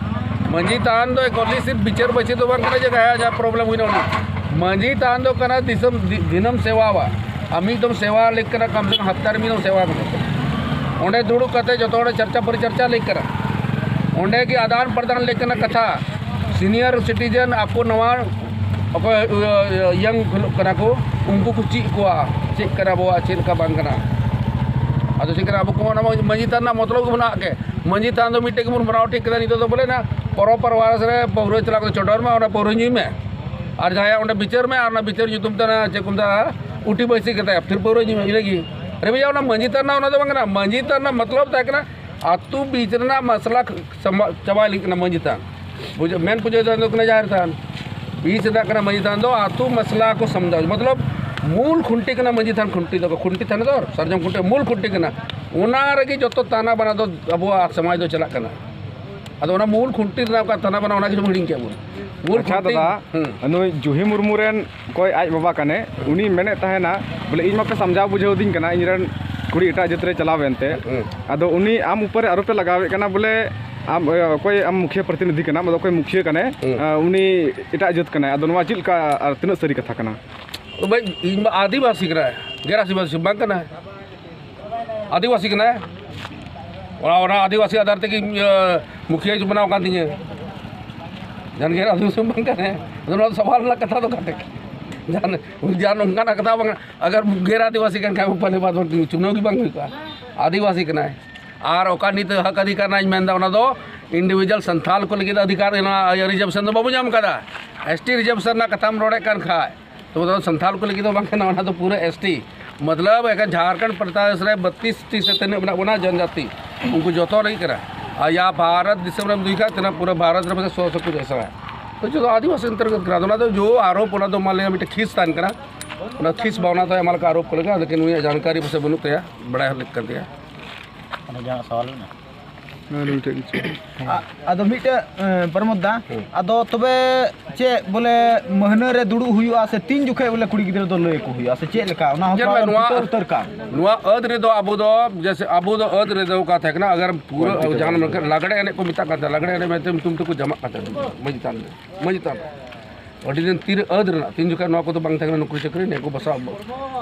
ᱢᱟᱹᱡᱷᱤ ᱛᱷᱟᱱ ᱫᱚ ᱮᱠ ᱚᱱᱞᱤ ᱥᱤᱨᱯ ᱵᱤᱪᱟᱹᱨ ᱵᱟᱹᱭᱥᱤ ᱫᱚ ᱵᱟᱝ ᱠᱟᱱᱟ ᱡᱮ ᱡᱟᱦᱟᱸᱭᱟᱜ ᱡᱟᱦᱟᱸ ᱯᱨᱚᱵᱞᱮᱢ ᱦᱩᱭᱱᱟ ᱩᱱᱤ᱾ ᱢᱟᱹᱡᱷᱤ ᱛᱷᱟᱱ ᱫᱚ ᱠᱟᱱᱟ ᱫᱤᱥᱚᱢ ᱫᱤ-, ᱫᱤᱱᱟᱹᱢ ᱥᱮᱣᱟᱣᱟ᱾ ᱟᱨ ᱢᱤᱫ ᱫᱚᱢ ᱥᱮᱣᱟ ᱞᱮᱠ ᱠᱟᱱᱟ, ᱠᱟᱢ ᱥᱮ ᱠᱟᱢ ᱦᱟᱯᱛᱟ ᱨᱮ ᱢᱤᱫ ᱫᱚᱢ ᱥᱮᱣᱟ ᱠᱟᱱᱟ᱾ ᱚᱸᱰᱮ ᱫᱩᱲᱩᱵ ᱠᱟᱛᱮ ᱡᱚᱛᱚ ᱦᱚᱲ ᱪᱟᱨᱪᱟ ᱯᱚᱨᱤᱪᱟᱨᱪᱟ ᱞᱮᱠ ᱠᱟᱱᱟ᱾ ᱚᱸᱰᱮ ᱜᱮ ᱟᱫᱟᱱ ᱯᱨᱚᱫᱟᱱ ᱞᱮᱠ ᱠᱟᱱᱟ ᱠᱟᱛᱷᱟ᱾ ᱥᱤᱱᱤᱭᱟᱨ ᱥᱤᱴᱤᱡᱮᱱ ᱟᱠᱚ ᱱᱚᱣᱟ ᱚᱠᱚᱭ, ᱤᱭᱟᱹ, ᱤᱭᱟᱝ ᱠᱟᱱᱟ ᱠᱚ, ᱩᱱᱠᱩ ᱠᱚ ᱪᱮᱫ ᱠᱚᱣᱟ, ᱪᱮᱫ ᱠᱟᱱᱟ ᱟᱵᱚᱣᱟᱜ, ᱪᱮᱫ ᱞᱮᱠᱟ ᱵᱟᱝ ᱠᱟᱱᱟ᱾ ᱟᱫᱚ ᱪᱮᱫ ᱠᱟᱱᱟ, ᱟᱵᱚ ᱠᱚ ᱚᱱᱟ ᱢᱟᱹᱡᱷᱤ ᱛᱷᱟᱱ ᱨᱮᱱᱟᱜ ᱢᱚᱛᱞᱚᱵ ᱜᱮ ᱢᱮᱱᱟᱜ ᱜᱮ᱾ ᱢᱟᱹᱡᱷᱤ ᱛᱷᱟᱱ ᱫᱚ ᱢᱤᱫᱴᱮᱡ ᱜᱮᱵᱚᱱ ᱵᱮᱱᱟᱣ ᱴᱷᱤᱠ ᱠᱮᱫᱟ, ᱱᱤᱛᱚᱜ ᱫᱚ ᱵᱚᱞᱮ ᱚᱱᱟ ᱯᱚᱨᱚᱵᱽ ᱯᱚᱨᱵᱟᱥ ᱨᱮ ᱯᱟᱹᱣᱨᱟᱹ ᱪᱟᱞᱟᱣ ᱠᱟᱛᱮ ᱪᱚᱰᱚᱨ ᱢᱮ, ᱚᱱᱟ ᱯᱟᱹᱣᱨᱟᱹ ᱧᱩᱭ ᱢᱮ᱾ ᱟᱨ ᱡᱟᱦᱟᱸᱭᱟᱜ ᱚᱸᱰᱮ ᱵᱤᱪᱟᱹᱨ ᱢᱮ, ᱟᱨ ᱚᱱᱟ ᱵᱤᱪᱟᱹᱨ ᱧᱩᱛᱩᱢ ᱛᱮ ᱚᱱᱟ ᱪᱮᱫ ᱠᱚ ᱢᱮᱛᱟᱜᱼᱟ, ᱩᱴᱤ ᱵᱟᱹᱭᱥᱤ ᱠᱟᱛᱮ ᱯᱷᱤᱨ ᱯᱟᱹᱣᱨᱟᱹ ᱧᱩᱭ ᱢᱮ, ᱤᱱᱟᱹᱜᱮ᱾ ᱟᱨᱮ ᱵᱷᱟᱭᱟ, ᱚᱱᱟ ᱢᱟᱹᱡᱷᱤ ᱛᱷᱟᱱ ᱨᱮᱱᱟᱜ ᱚᱱᱟ ᱫᱚ ᱵᱟᱝ ᱠᱟᱱᱟ᱾ ᱢᱟᱹᱡᱷᱤ ᱛᱷᱟᱱ ᱨᱮᱱᱟᱜ ᱢᱚᱛᱞᱚᱵ ᱛᱟᱦᱮᱸ ᱠᱟᱱᱟ ᱟᱹᱛᱩ ᱵᱤᱪ ᱨᱮᱱᱟᱜ ᱢᱟᱥᱞᱟ ᱪᱟᱵᱟ-, ᱪᱟᱵᱟᱭ ᱞᱟᱹᱜᱤᱫ ᱠᱟᱱᱟ ᱢᱟᱹᱡᱷᱤ ᱛᱷᱟᱱ᱾ ᱵᱩᱡᱷᱟᱹᱣ, ᱢᱮᱱ ᱯᱩᱡᱟᱹ ᱛᱷᱟᱱ ᱫᱚ ᱠᱟᱱᱟ ᱡᱟᱦᱮᱨ ᱛᱷᱟᱱ᱾ ᱵᱤᱪ ᱨᱮᱱᱟᱜ ᱠᱟᱱᱟ ᱢᱟᱹᱡᱷᱤ ᱛᱷᱟᱱ ᱫᱚ ᱟᱹᱛᱩ ᱢᱟᱥᱞᱟ ᱠᱚ ᱥᱟᱢᱡᱟᱣ, ᱢᱚᱛᱞᱚᱵ ᱢᱩᱞ ᱠᱷᱩᱱᱴᱤ ᱠᱟᱱᱟ ᱢᱟᱹᱡᱷᱤ ᱛᱷᱟᱱ ᱠᱷᱩᱱᱴᱤ ᱫᱚ, ᱠᱷᱩᱱᱴᱤ ᱛᱷᱟᱱ ᱫᱚ ᱥᱟᱨᱡᱚᱢ ᱠᱷᱩᱱᱴᱤ ᱢᱩᱞ ᱠᱷᱩᱱᱴᱤ ᱠᱟᱱᱟ᱾ ᱚᱱᱟ ᱨᱮᱜᱮ ᱡᱚᱛᱚ ᱛᱟᱱᱟ ᱵᱟᱱᱟ ᱫᱚ ᱟᱵᱚᱣᱟᱜ ᱥᱚᱢᱟᱡᱽ ᱫᱚ ᱪᱟᱞᱟᱜ ᱠᱟᱱᱟ᱾ ᱟᱫᱚ ᱚᱱᱟ ᱢᱩᱞ ᱠᱷᱩᱱᱴᱤ ᱨᱮᱱᱟᱜ ᱚᱠᱟ ᱛᱟᱱᱟ ᱵᱟᱱᱟ, ᱚᱱᱟ ᱜᱮ ᱵᱚᱱ ᱦᱤᱲᱤᱧ ᱠᱮᱫ ᱵᱚᱱ᱾ ᱢᱩᱞ ᱟᱪᱪᱷᱟ ᱠᱷᱩᱱᱴᱤ, ᱫᱟᱫᱟ, ᱦᱩᱸ᱾ ᱱᱩᱭ ᱡᱩᱦᱤ ᱢᱩᱨᱢᱩ ᱨᱮᱱ ᱚᱠᱚᱭ ᱟᱡ ᱵᱟᱵᱟ ᱠᱟᱱᱮ, ᱩᱱᱤ ᱢᱮᱱᱮᱫ ᱛᱟᱦᱮᱱᱟ ᱵᱚᱞᱮ, "ᱤᱧ ᱢᱟᱯᱮ ᱥᱟᱢᱡᱷᱟᱣ ᱵᱩᱡᱷᱟᱹᱣ ᱫᱤᱧ ᱠᱟᱱᱟ, ᱤᱧ ᱨᱮᱱ ᱠᱩᱲᱤ ᱮᱴᱟᱜ ᱡᱟᱹᱛ ᱨᱮ ᱪᱟᱞᱟᱣ ᱮᱱᱛᱮ", ᱦᱩᱸ᱾ ᱟᱫᱚ ᱩᱱᱤ ᱟᱢ ᱩᱯᱚᱨ ᱨᱮ ᱟᱨᱚ ᱯᱮ ᱞᱟᱜᱟᱣᱮᱫ ᱠᱟᱱᱟ ᱵᱚᱞᱮ, ᱟᱢ, ᱚ, ᱚᱠᱚᱭ ᱟᱢ ᱢᱩᱠᱷᱤᱭᱟᱹ ᱯᱨᱚᱛᱤᱱᱤᱫᱷᱤ ᱠᱟᱱᱟᱢ, ᱟᱫᱚ ᱚᱠᱚᱭ ᱢᱩᱠᱷᱤᱭᱟᱹ ᱠᱟᱱᱮ, ᱦᱩᱸ᱾ ᱟ, ᱩᱱᱤ ᱮᱴᱟᱜ ᱡᱟᱹᱛ ᱠᱟᱱᱟᱭ, ᱟᱫᱚ ᱱᱚᱣᱟ ᱪᱮᱫ ᱞᱮᱠᱟ ᱟᱨ ᱛᱤᱱᱟᱹᱜ ᱥᱟᱹᱨᱤ ᱠᱟᱛᱷᱟ ᱠᱟᱱᱟ? ᱵᱷᱟᱭ, ᱤᱧ ᱢᱟ ᱟᱹᱫᱤᱵᱟᱹᱥᱤ ᱠᱟᱱᱟᱭ, ᱜᱮᱨ ᱟᱹᱫᱤᱵᱟᱹᱥᱤ ᱵᱟᱝ ᱠᱟᱱᱟᱭ᱾ ᱟᱹᱫᱤᱵᱟᱹᱥᱤ ᱠᱟᱱᱟᱭ᱾ ᱚᱱᱟ, ᱚᱱᱟ ᱟᱹᱫᱤᱵᱟᱹᱥᱤ ᱟᱫᱷᱟᱨ ᱛᱮᱜᱮ, ᱤᱭᱟᱹ, ᱢᱩᱠᱷᱤᱭᱟᱹ ᱵᱮᱱᱟᱣ ᱠᱟᱱ ᱛᱤᱧᱟᱹ᱾ ᱡᱟᱦᱟᱸ ᱜᱮᱨ ᱟᱹᱫᱤᱵᱟᱹᱥᱤ ᱵᱟᱝ ᱠᱟᱱᱟᱭ᱾ ᱟᱫᱚ ᱱᱚᱣᱟ ᱫᱚ ᱥᱟᱣᱟᱞ ᱨᱮᱱᱟᱜ ᱠᱟᱛᱷᱟ ᱫᱚ ᱠᱟᱱ ᱜᱮ᱾ ᱡᱟᱦᱟᱸ, ᱡᱟᱦᱟᱸ ᱱᱚᱝᱠᱟᱱᱟᱜ ᱠᱟᱛᱷᱟ ᱵᱟᱝ, ᱟᱜᱟᱨ ᱜᱮᱨ ᱟᱹᱫᱤᱵᱟᱹᱥᱤ ᱠᱟᱱ ᱠᱷᱟᱱ ᱯᱟᱞᱮ ᱵᱟᱫ ᱵᱟᱠᱤ ᱪᱩᱱᱟᱣ ᱜᱮ ᱵᱟᱝ ᱦᱩᱭ ᱠᱚᱜᱼᱟ᱾ ᱟᱹᱫᱤᱵᱟᱹᱥᱤ ᱠᱟᱱᱟᱭ᱾ ᱟᱨ ᱚᱠᱟ ᱱᱤᱛ ᱦᱚᱠ ᱚᱫᱷᱤᱠᱟᱨ ᱨᱮᱱᱟᱜ ᱤᱧ ᱢᱮᱱᱫᱟ, ᱚᱱᱟ ᱫᱚ individual ᱥᱟᱱᱛᱷᱟᱞ ᱠᱚ ᱞᱟᱹᱜᱤᱫ ᱚᱫᱷᱤᱠᱟᱨ, ᱚᱱᱟ ᱨᱤᱡᱟᱨᱵᱷᱮᱥᱚᱱ ᱫᱚ ᱵᱟᱵᱚ ᱧᱟᱢ ᱠᱟᱫᱟ᱾ ᱮᱥ ᱴᱤ ᱨᱤᱡᱟᱨᱵᱷᱮᱥᱚᱱ ᱨᱮᱱᱟᱜ ᱠᱟᱛᱷᱟᱢ ᱨᱚᱲᱮᱫ ᱠᱟᱱ ᱠᱷᱟᱡ, ᱛᱚᱵᱮ ᱫᱚ ᱥᱟᱱᱛᱷᱟᱞ ᱠᱚ ᱞᱟᱹᱜᱤᱫ ᱫᱚ ᱵᱟᱝ ᱠᱟᱱᱟ, ᱚᱱᱟ ᱫᱚ ᱯᱩᱨᱟᱹ ᱮᱥ ᱴᱤ, ᱢᱚᱛᱞᱚᱵ ᱮᱠᱮᱱ ᱡᱷᱟᱲᱠᱷᱚᱸᱰ ᱯᱨᱚᱫᱮᱥ ᱨᱮ ᱵᱟᱛᱤᱥ ᱴᱤ ᱥᱮ ᱛᱤᱱᱟᱹᱜ ᱢᱮᱱᱟᱜ ᱵᱚᱱᱟ ᱡᱚᱱᱡᱟᱛᱤ, ᱩᱱᱠᱩ ᱡᱚᱛᱚ ᱞᱟᱹᱜᱤᱫ ᱠᱟᱱᱟ᱾ ᱟᱨ ᱭᱟ ᱵᱷᱟᱨᱚᱛ ᱫᱤᱥᱚᱢ ᱨᱮᱢ ᱫᱩᱭ ᱠᱷᱟᱡ, ᱛᱤᱱᱟᱹᱜ ᱯᱩᱨᱟᱹ ᱵᱷᱟᱨᱚᱛ ᱨᱮ ᱯᱟᱥᱮᱡ ᱥᱚ ᱥᱮ ᱠᱩᱲᱤ ᱥᱟᱭ, ᱛᱚ ᱡᱚᱛᱚ ᱟᱹᱫᱤᱵᱟᱹᱥᱤ ᱚᱱᱛᱚᱨᱜᱚᱛ ᱠᱟᱱᱟ᱾ ᱟᱫᱚ ᱚᱱᱟ ᱫᱚ ᱡᱳ ᱟᱨᱳᱯ, ᱚᱱᱟ ᱫᱚ ᱢᱟᱱ ᱞᱤᱭᱟ ᱢᱤᱫᱴᱮᱱ ᱠᱷᱤᱥ ᱛᱟᱦᱮᱱ ᱠᱟᱱᱟ, ᱚᱱᱟ ᱠᱷᱤᱥ ᱵᱷᱟᱵᱽᱱᱟ ᱛᱮ ᱟᱭᱢᱟ ᱞᱮᱠᱟ ᱟᱨᱳᱯ ᱠᱚ ᱞᱟᱹᱜᱤᱫ, ᱞᱮᱠᱤᱱ ᱩᱱᱤᱭᱟᱜ ᱡᱟᱱᱠᱟᱨᱤ ᱯᱟᱥᱮᱡ ᱵᱟᱹᱱᱩᱜ ᱛᱟᱭᱟ, ᱵᱟᱲᱟᱭ ᱞᱟᱹᱠ ᱠᱟᱱ ᱛᱟᱭᱟ᱾ ᱚᱱᱟ ᱡᱟᱦᱟᱸ ᱥᱟᱣᱟᱞ ᱢᱮᱱᱟᱜᱼᱟ᱾ ᱱᱚᱣᱟ ᱫᱚ ᱢᱤᱫᱴᱮᱡ ᱜᱮ ᱪᱮᱫ? ᱟ-, ᱟᱫᱚ ᱢᱤᱫᱴᱮᱡ, ᱮ, ᱯᱨᱚᱢᱳᱫ ᱫᱟ, ᱦᱮᱸ᱾ ᱟᱫᱚ ᱛᱚᱵᱮ ᱪᱮᱫ ᱵᱚᱞᱮ ᱢᱟᱹᱦᱱᱟᱹ ᱨᱮ ᱫᱩᱲᱩᱵ ᱦᱩᱭᱩᱜᱼᱟ ᱥᱮ ᱛᱤᱱ ᱡᱚᱠᱷᱮᱡ ᱵᱚᱞᱮ ᱠᱩᱲᱤ ᱜᱤᱫᱽᱨᱟᱹ ᱫᱚ ᱞᱟᱹᱭ ᱟᱠᱚ ᱦᱩᱭᱩᱜᱼᱟ ᱥᱮ ᱪᱮᱫ ᱞᱮᱠᱟ? ᱚᱱᱟ ᱦᱚᱸ ᱧᱮᱞ ᱛᱷᱚᱲᱟ ᱢᱮ, ᱵᱮᱱ ᱱᱚᱣᱟ, ᱯᱷᱩᱴᱟᱹᱣ ᱩᱛᱟᱹᱨ ᱠᱟᱜ᱾ ᱱᱚᱣᱟ ᱟᱹᱫ ᱨᱮᱫᱚ ᱟᱵᱚ ᱫᱚ, ᱡᱮᱥᱮ ᱟᱵᱚ ᱫᱚ ᱟᱹᱫ ᱨᱮᱫᱚ ᱚᱠᱟ ᱛᱟᱦᱮᱸ ᱠᱟᱱᱟ, ᱟᱜᱟᱨ ᱯᱩᱨᱟᱹ ᱡᱟᱦᱟᱸ ᱞᱟᱜᱽᱲᱮ ᱮᱱᱮᱡ ᱠᱚ ᱢᱮᱛᱟᱜ ᱠᱟᱱ ᱛᱟᱦᱮᱸ, ᱞᱟᱜᱽᱲᱮ ᱮᱱᱮᱡ ᱢᱮᱱᱛᱮ ᱧᱩᱛᱩᱢ ᱛᱮᱠᱚ ᱡᱟᱢᱟᱜ ᱠᱟᱱ ᱛᱟᱦᱮᱸ ᱢᱟᱹᱡᱷᱤ ᱛᱷᱟᱱ ᱨᱮ, ᱢᱟᱹᱡᱷᱤ ᱛᱷᱟᱱ ᱨᱮ᱾ ᱟᱹᱰᱤ ᱫᱤᱱ ᱛᱤᱨᱮ ᱟᱹᱫ ᱨᱮᱱᱟᱜ, ᱛᱤᱱ ᱡᱚᱠᱷᱟᱡ ᱱᱚᱣᱟ ᱠᱚᱫᱚ ᱵᱟᱝ ᱛᱟᱦᱮᱸ ᱠᱟᱱᱟ, ᱱᱩᱠᱨᱤ ᱪᱟᱹᱠᱨᱤ, ᱱᱤᱭᱟᱹ ᱠᱚ ᱵᱟᱥᱟ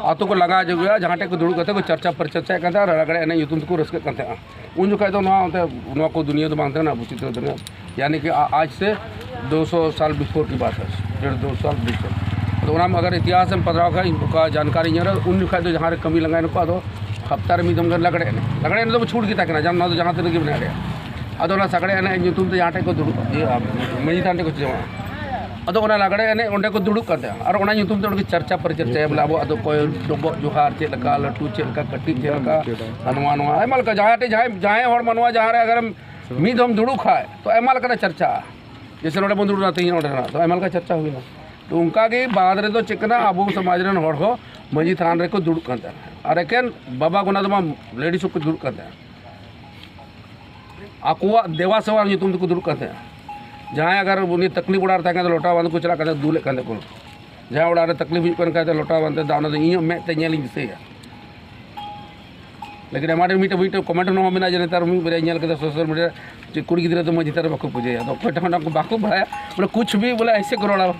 ᱟᱛᱳ ᱠᱚ ᱞᱟᱜᱟ ᱦᱚᱪᱚ ᱠᱚᱣᱟ, ᱡᱟᱦᱟᱸ ᱴᱷᱮᱡ ᱠᱚ ᱫᱩᱲᱩᱵ ᱠᱟᱛᱮ ᱠᱚ ᱪᱟᱨᱪᱟ ᱯᱨᱚᱪᱟᱨᱪᱟᱭᱮᱫ ᱠᱟᱱ ᱛᱟᱦᱮᱸᱫ, ᱟᱨ ᱞᱟᱜᱽᱲᱮ ᱮᱱᱮᱡ ᱧᱩᱛᱩᱢ ᱛᱮᱠᱚ ᱨᱟᱹᱥᱠᱟᱹᱜ ᱠᱟᱱ ᱛᱟᱦᱮᱸᱫᱼᱟ᱾ ᱩᱱ ᱡᱚᱠᱷᱟᱡ ᱫᱚ ᱱᱚᱣᱟ ᱚᱱᱛᱮ ᱱᱚᱣᱟ ᱠᱚ ᱫᱩᱱᱤᱭᱟᱹ ᱫᱚ ᱵᱟᱝ ᱛᱟᱦᱮᱸ ᱠᱟᱱᱟ, ᱟᱵᱚ ᱪᱤᱛᱨᱚ ᱫᱩᱱᱤᱭᱟᱹ, ᱭᱟᱱᱤ ᱠᱤ ᱟ-, ᱟᱡ ᱥᱮ ᱫᱩ ᱥᱚ ᱥᱟᱞ before ᱠᱤ ᱵᱟᱛ ᱦᱟᱭ, ᱰᱮᱲ ᱫᱩ ᱥᱟᱞ before᱾ ᱟᱫᱚ ᱚᱱᱟ ᱟᱜᱟᱨ ᱤᱛᱤᱦᱟᱥ ᱮᱢ ᱯᱟᱲᱦᱟᱣ ᱠᱷᱟᱡ, ᱚᱠᱟ ᱡᱟᱱᱠᱟᱨᱤ ᱧᱮᱞ ᱨᱮ, ᱩᱱ ᱡᱚᱠᱷᱟᱡ ᱫᱚ ᱡᱟᱦᱟᱸ ᱨᱮ ᱠᱟᱹᱢᱤ ᱞᱟᱸᱜᱟᱭ ᱱᱩᱠᱩ, ᱟᱫᱚ ᱦᱟᱯᱛᱟ ᱨᱮ ᱢᱤᱫ ᱫᱚᱢ ᱜᱟᱱ ᱞᱟᱜᱽᱲᱮ ᱮᱱᱮᱡ, ᱞᱟᱜᱽᱲᱮ ᱮᱱᱮᱡ ᱫᱚ ᱪᱷᱩᱴ ᱜᱮ ᱛᱟᱦᱮᱸ ᱠᱟᱱᱟ, ᱡᱟᱦᱟᱸ ᱱᱚᱣᱟ ᱫᱚ ᱡᱟᱦᱟᱸ ᱛᱤᱱᱟᱹᱜ ᱜᱮ ᱢᱮᱱᱟᱜ ᱨᱮᱭᱟᱜ᱾ ᱟᱫᱚ ᱚᱱᱟ ᱥᱟᱜᱲᱮ ᱮᱱᱮᱡ ᱧᱩᱛᱩᱢ ᱛᱮ ᱡᱟᱦᱟᱸ ᱴᱷᱮᱡ ᱠᱚ ᱫᱩᱲᱩᱵ, ᱤᱭᱟᱹ, ᱢᱟᱹᱡᱷᱤ ᱛᱷᱟᱱ ᱴᱷᱮᱡ ᱠᱚ ᱪᱟᱞᱟᱜᱼᱟ᱾ ᱟᱫᱚ ᱚᱱᱟ ᱞᱟᱜᱽᱲᱮ ᱮᱱᱮᱡ ᱚᱸᱰᱮ ᱠᱚ ᱫᱩᱲᱩᱵ ᱠᱟᱱ ᱛᱟᱦᱮᱸᱜᱼᱟ᱾ ᱟᱨ ᱚᱱᱟ ᱧᱩᱛᱩᱢ ᱛᱮ ᱚᱸᱰᱮ ᱪᱟᱨᱪᱟ ᱯᱨᱚᱪᱟᱨᱪᱟᱭᱟ, ᱵᱚᱞᱮ ᱟᱵᱚᱣᱟᱜ ᱫᱚ ᱚᱠᱚᱭ ᱰᱚᱵᱚᱜ ᱡᱚᱦᱟᱨ ᱪᱮᱫ ᱞᱮᱠᱟ, ᱞᱟᱹᱴᱩ ᱪᱮᱫ ᱞᱮᱠᱟ, ᱠᱟᱹᱴᱤᱡ ᱪᱮᱫ ᱞᱮᱠᱟ, ᱟᱨ ᱱᱚᱣᱟ, ᱱᱚᱣᱟ ᱟᱭᱢᱟ ᱞᱮᱠᱟ᱾ ᱡᱟᱦᱟᱸᱭ ᱴᱷᱮᱡ, ᱡᱟᱦᱟᱸᱭ, ᱡᱟᱦᱟᱸᱭ ᱦᱚᱲ ᱢᱟᱱᱣᱟ ᱡᱟᱦᱟᱸ ᱨᱮ ᱟᱜᱟᱨᱮᱢ ᱢᱤᱫ ᱫᱷᱟᱣᱮᱢ ᱫᱩᱲᱩᱵ ᱠᱷᱟᱡ, ᱛᱚ ᱟᱭᱢᱟ ᱞᱮᱠᱟᱱᱟᱜ ᱪᱟᱨᱪᱟᱜᱼᱟ᱾ ᱡᱮᱭᱥᱮ ᱱᱚᱰᱮ ᱵᱚᱱ ᱫᱩᱲᱩᱵ ᱮᱱᱟ, ᱛᱮᱦᱮᱧ ᱱᱚᱰᱮ ᱱᱟᱜ, ᱛᱚ ᱟᱭᱢᱟ ᱞᱮᱠᱟ ᱪᱟᱨᱪᱟ ᱦᱩᱭᱱᱟ᱾ ᱛᱚ ᱚᱱᱠᱟ ᱜᱮ ᱵᱟᱸᱫ ᱨᱮᱫᱚ ᱪᱮᱫ ᱠᱟᱱᱟ, ᱟᱵᱚ ᱥᱚᱢᱟᱡᱽ ᱨᱮᱱ ᱦᱚᱲ ᱦᱚᱸ ᱢᱟᱹᱡᱷᱤ ᱛᱷᱟᱱ ᱨᱮᱠᱚ ᱫᱩᱲᱩᱵ ᱠᱟᱱ ᱛᱟᱦᱮᱸᱱᱟ᱾ ᱟᱨ ᱮᱠᱮᱱ ᱵᱟᱵᱟ ᱜᱚᱱᱟ ᱫᱚ ᱵᱟᱝ, ᱞᱮᱰᱤᱥ ᱦᱚᱸᱠᱚ ᱫᱩᱲᱩᱵ ᱠᱟᱱ ᱛᱟᱦᱮᱸᱱᱟ᱾ ᱟᱠᱚᱣᱟᱜ ᱫᱮᱵᱟ ᱥᱮᱵᱟ ᱧᱩᱛᱩᱢ ᱛᱮᱠᱚ ᱫᱩᱲᱩᱵ ᱠᱟᱱ ᱛᱟᱦᱮᱸᱱᱟ᱾ ᱡᱟᱦᱟᱸᱭ ᱟᱜᱟᱨ ᱩᱱᱤ ᱛᱟᱠᱞᱤᱯ ᱚᱲᱟᱜ ᱨᱮ ᱛᱟᱦᱮᱸ ᱠᱟᱱ ᱛᱟᱦᱮᱸᱱᱟ, ᱞᱚᱴᱟ ᱵᱟᱸᱫᱮ ᱠᱚ ᱪᱟᱞᱟᱜ ᱠᱟᱱ ᱛᱟᱦᱮᱸᱱᱟ, ᱫᱩᱞᱮᱫ ᱠᱟᱱ ᱛᱟᱦᱮᱸᱱᱟ ᱠᱚ᱾ ᱡᱟᱦᱟᱸᱭ ᱚᱲᱟᱜ ᱨᱮ ᱛᱟᱠᱞᱤᱯ ᱦᱩᱭᱩᱜ ᱠᱟᱱ ᱠᱷᱟᱡ ᱫᱚ ᱞᱚᱴᱟ ᱵᱟᱸᱫᱮ ᱫᱟᱜ, ᱚᱱᱟ ᱫᱚ ᱤᱧᱟᱹᱜ ᱢᱮᱫ ᱛᱮ ᱧᱮᱞ ᱤᱧ ᱫᱤᱥᱟᱹᱭᱟ᱾ ᱞᱮᱠᱤᱱ ᱟᱭᱢᱟ ᱰᱷᱮᱨ ᱢᱤᱫᱴᱮᱡ, ᱢᱤᱫᱴᱮᱡ ᱠᱚᱢᱮᱱᱴ ᱨᱮᱦᱚᱸ ᱢᱮᱱᱟᱜᱼᱟ ᱡᱮ ᱱᱮᱛᱟᱨ ᱢᱤᱫ ᱵᱟᱨᱭᱟ ᱧᱮᱞ ᱠᱮᱫᱟ ᱥᱳᱥᱟᱞ ᱢᱤᱰᱤᱭᱟ ᱨᱮ, ᱡᱮ ᱠᱩᱲᱤ ᱜᱤᱫᱽᱨᱟᱹ ᱫᱚ ᱢᱟᱹᱡᱷᱤ ᱛᱷᱟᱱ ᱨᱮ ᱵᱟᱠᱚ ᱯᱩᱡᱟᱹᱭᱟ᱾ ᱟᱫᱚ ᱚᱠᱚᱭ ᱴᱷᱮᱱ ᱚᱱᱟ ᱠᱚ ᱵᱟᱠᱚ ᱵᱟᱲᱟᱭᱟ, ᱵᱚᱞᱮ ᱠᱩᱪᱷ ᱵᱷᱤ ᱵᱚᱞᱮ ᱮᱥᱮ ᱠᱚ ᱨᱚᱲᱟ᱾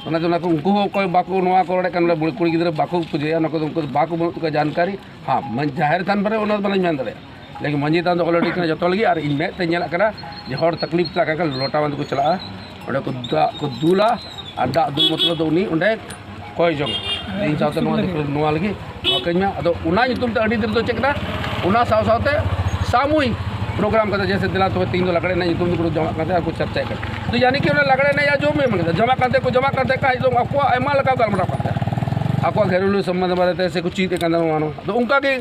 ᱚᱱᱟ ᱫᱚ, ᱚᱱᱟ ᱠᱚ ᱩᱱᱠᱩ ᱦᱚᱸ ᱚᱠᱚᱭ ᱵᱟᱠᱚ, ᱱᱚᱣᱟ ᱠᱚ ᱨᱚᱲᱮᱫ ᱠᱟᱱ, ᱵᱚᱞᱮ ᱠᱩᱲᱤ ᱜᱤᱫᱽᱨᱟᱹ ᱵᱟᱠᱚ ᱯᱩᱡᱟᱹᱭᱟ, ᱚᱱᱟ ᱠᱚᱫᱚ ᱩᱱᱠᱩ ᱫᱚ ᱵᱟᱠᱚ, ᱵᱟᱹᱱᱩᱜ ᱛᱟᱠᱚᱣᱟ ᱡᱟᱱᱠᱟᱨᱤ᱾ ᱦᱮᱸ, ᱢᱟᱹᱡ-, ᱡᱟᱦᱮᱨ ᱛᱷᱟᱱ ᱯᱚᱨᱮ ᱚᱱᱟ ᱫᱚ ᱵᱟᱹᱧ ᱢᱮᱱ ᱫᱟᱲᱮᱭᱟᱜᱼᱟ, ᱞᱮᱠᱤᱱ ᱢᱟᱹᱡᱷᱤ ᱛᱷᱟᱱ ᱫᱚ already ᱠᱟᱱᱟ, ᱡᱚᱛᱚ ᱞᱟᱹᱜᱤᱫ᱾ ᱟᱨ ᱤᱧ ᱢᱮᱫ ᱛᱮ ᱧᱮᱞᱟᱜ ᱠᱟᱱᱟ ᱡᱮ ᱦᱚᱲ ᱛᱟᱠᱞᱤᱯ ᱪᱟᱞᱟᱜ ᱠᱟᱱ ᱠᱷᱟᱱ ᱞᱚᱴᱟ ᱵᱟᱸᱫᱮ ᱠᱚ ᱪᱟᱞᱟᱜᱼᱟ, ᱚᱸᱰᱮ ᱠᱚ ᱫᱟᱜ ᱠᱚ ᱫᱩᱞᱟ᱾ ᱟᱨ ᱫᱟᱜ ᱫᱩᱞ ᱢᱚᱛᱞᱚᱵ ᱫᱚ ᱩᱱᱤ ᱚᱸᱰᱮ ᱠᱚᱭ ᱡᱚᱝ, ᱤᱧ ᱥᱟᱶᱛᱮ ᱱᱚᱣᱟ ᱫᱚ, ᱱᱚᱣᱟ ᱞᱟᱹᱜᱤᱫ ᱱᱚᱣᱟ ᱠᱟᱹᱧ ᱢᱮ᱾ ᱟᱫᱚ ᱚᱱᱟ ᱧᱩᱛᱩᱢ ᱛᱮ ᱟᱹᱰᱤ ᱫᱤᱱ ᱫᱚ ᱪᱮᱫ ᱠᱟᱱᱟ, ᱚᱱᱟ ᱥᱟᱶ ᱥᱟᱶᱛᱮ ᱥᱟᱢᱩᱦᱤᱠ ᱯᱨᱳᱜᱨᱟᱢ ᱠᱟᱛᱮ, ᱡᱮᱭᱥᱮ ᱫᱮᱞᱟ ᱛᱚᱵᱮ ᱛᱮᱦᱮᱧ ᱫᱚ ᱞᱟᱜᱽᱲᱮ ᱮᱱᱮᱡ ᱧᱩᱛᱩᱢ ᱛᱮᱠᱚ ᱡᱚᱢᱟᱜ ᱠᱟᱱ ᱛᱟᱦᱮᱸ, ᱟᱨ ᱠᱚ ᱪᱟᱨᱪᱟᱭᱮᱫ ᱠᱟᱱᱟ᱾ ᱛᱚ ᱭᱟᱱᱤ ᱠᱤ ᱚᱱᱟ ᱞᱟᱜᱽᱲᱮ ᱮᱱᱮᱡ ᱟᱨ ᱡᱚᱢ ᱢᱮ ᱢᱮᱱ ᱠᱟᱛᱮ ᱡᱚᱢᱟᱜ ᱠᱟᱱ ᱛᱟᱦᱮᱸ ᱠᱚ, ᱡᱚᱢᱟᱜ ᱠᱟᱱ ᱛᱟᱦᱮᱸ ᱠᱚ, ᱟᱡ ᱫᱚ ᱟᱠᱚᱣᱟᱜ ᱟᱭᱢᱟ ᱞᱮᱠᱟ ᱜᱟᱞᱢᱟᱨᱟᱣ ᱠᱟᱱ ᱛᱟᱦᱮᱸ, ᱟᱠᱚᱣᱟᱜ ᱜᱷᱮᱨᱩᱞᱩ ᱥᱚᱢᱵᱚᱱᱫᱷ ᱵᱟᱨᱮᱛᱮ ᱥᱮ ᱠᱚ ᱪᱮᱫ ᱮᱫ ᱠᱟᱱ ᱛᱟᱦᱮᱸ ᱱᱚᱣᱟ ᱱᱚᱣᱟ᱾ ᱟᱫᱚ ᱚᱱᱠᱟ ᱜᱮ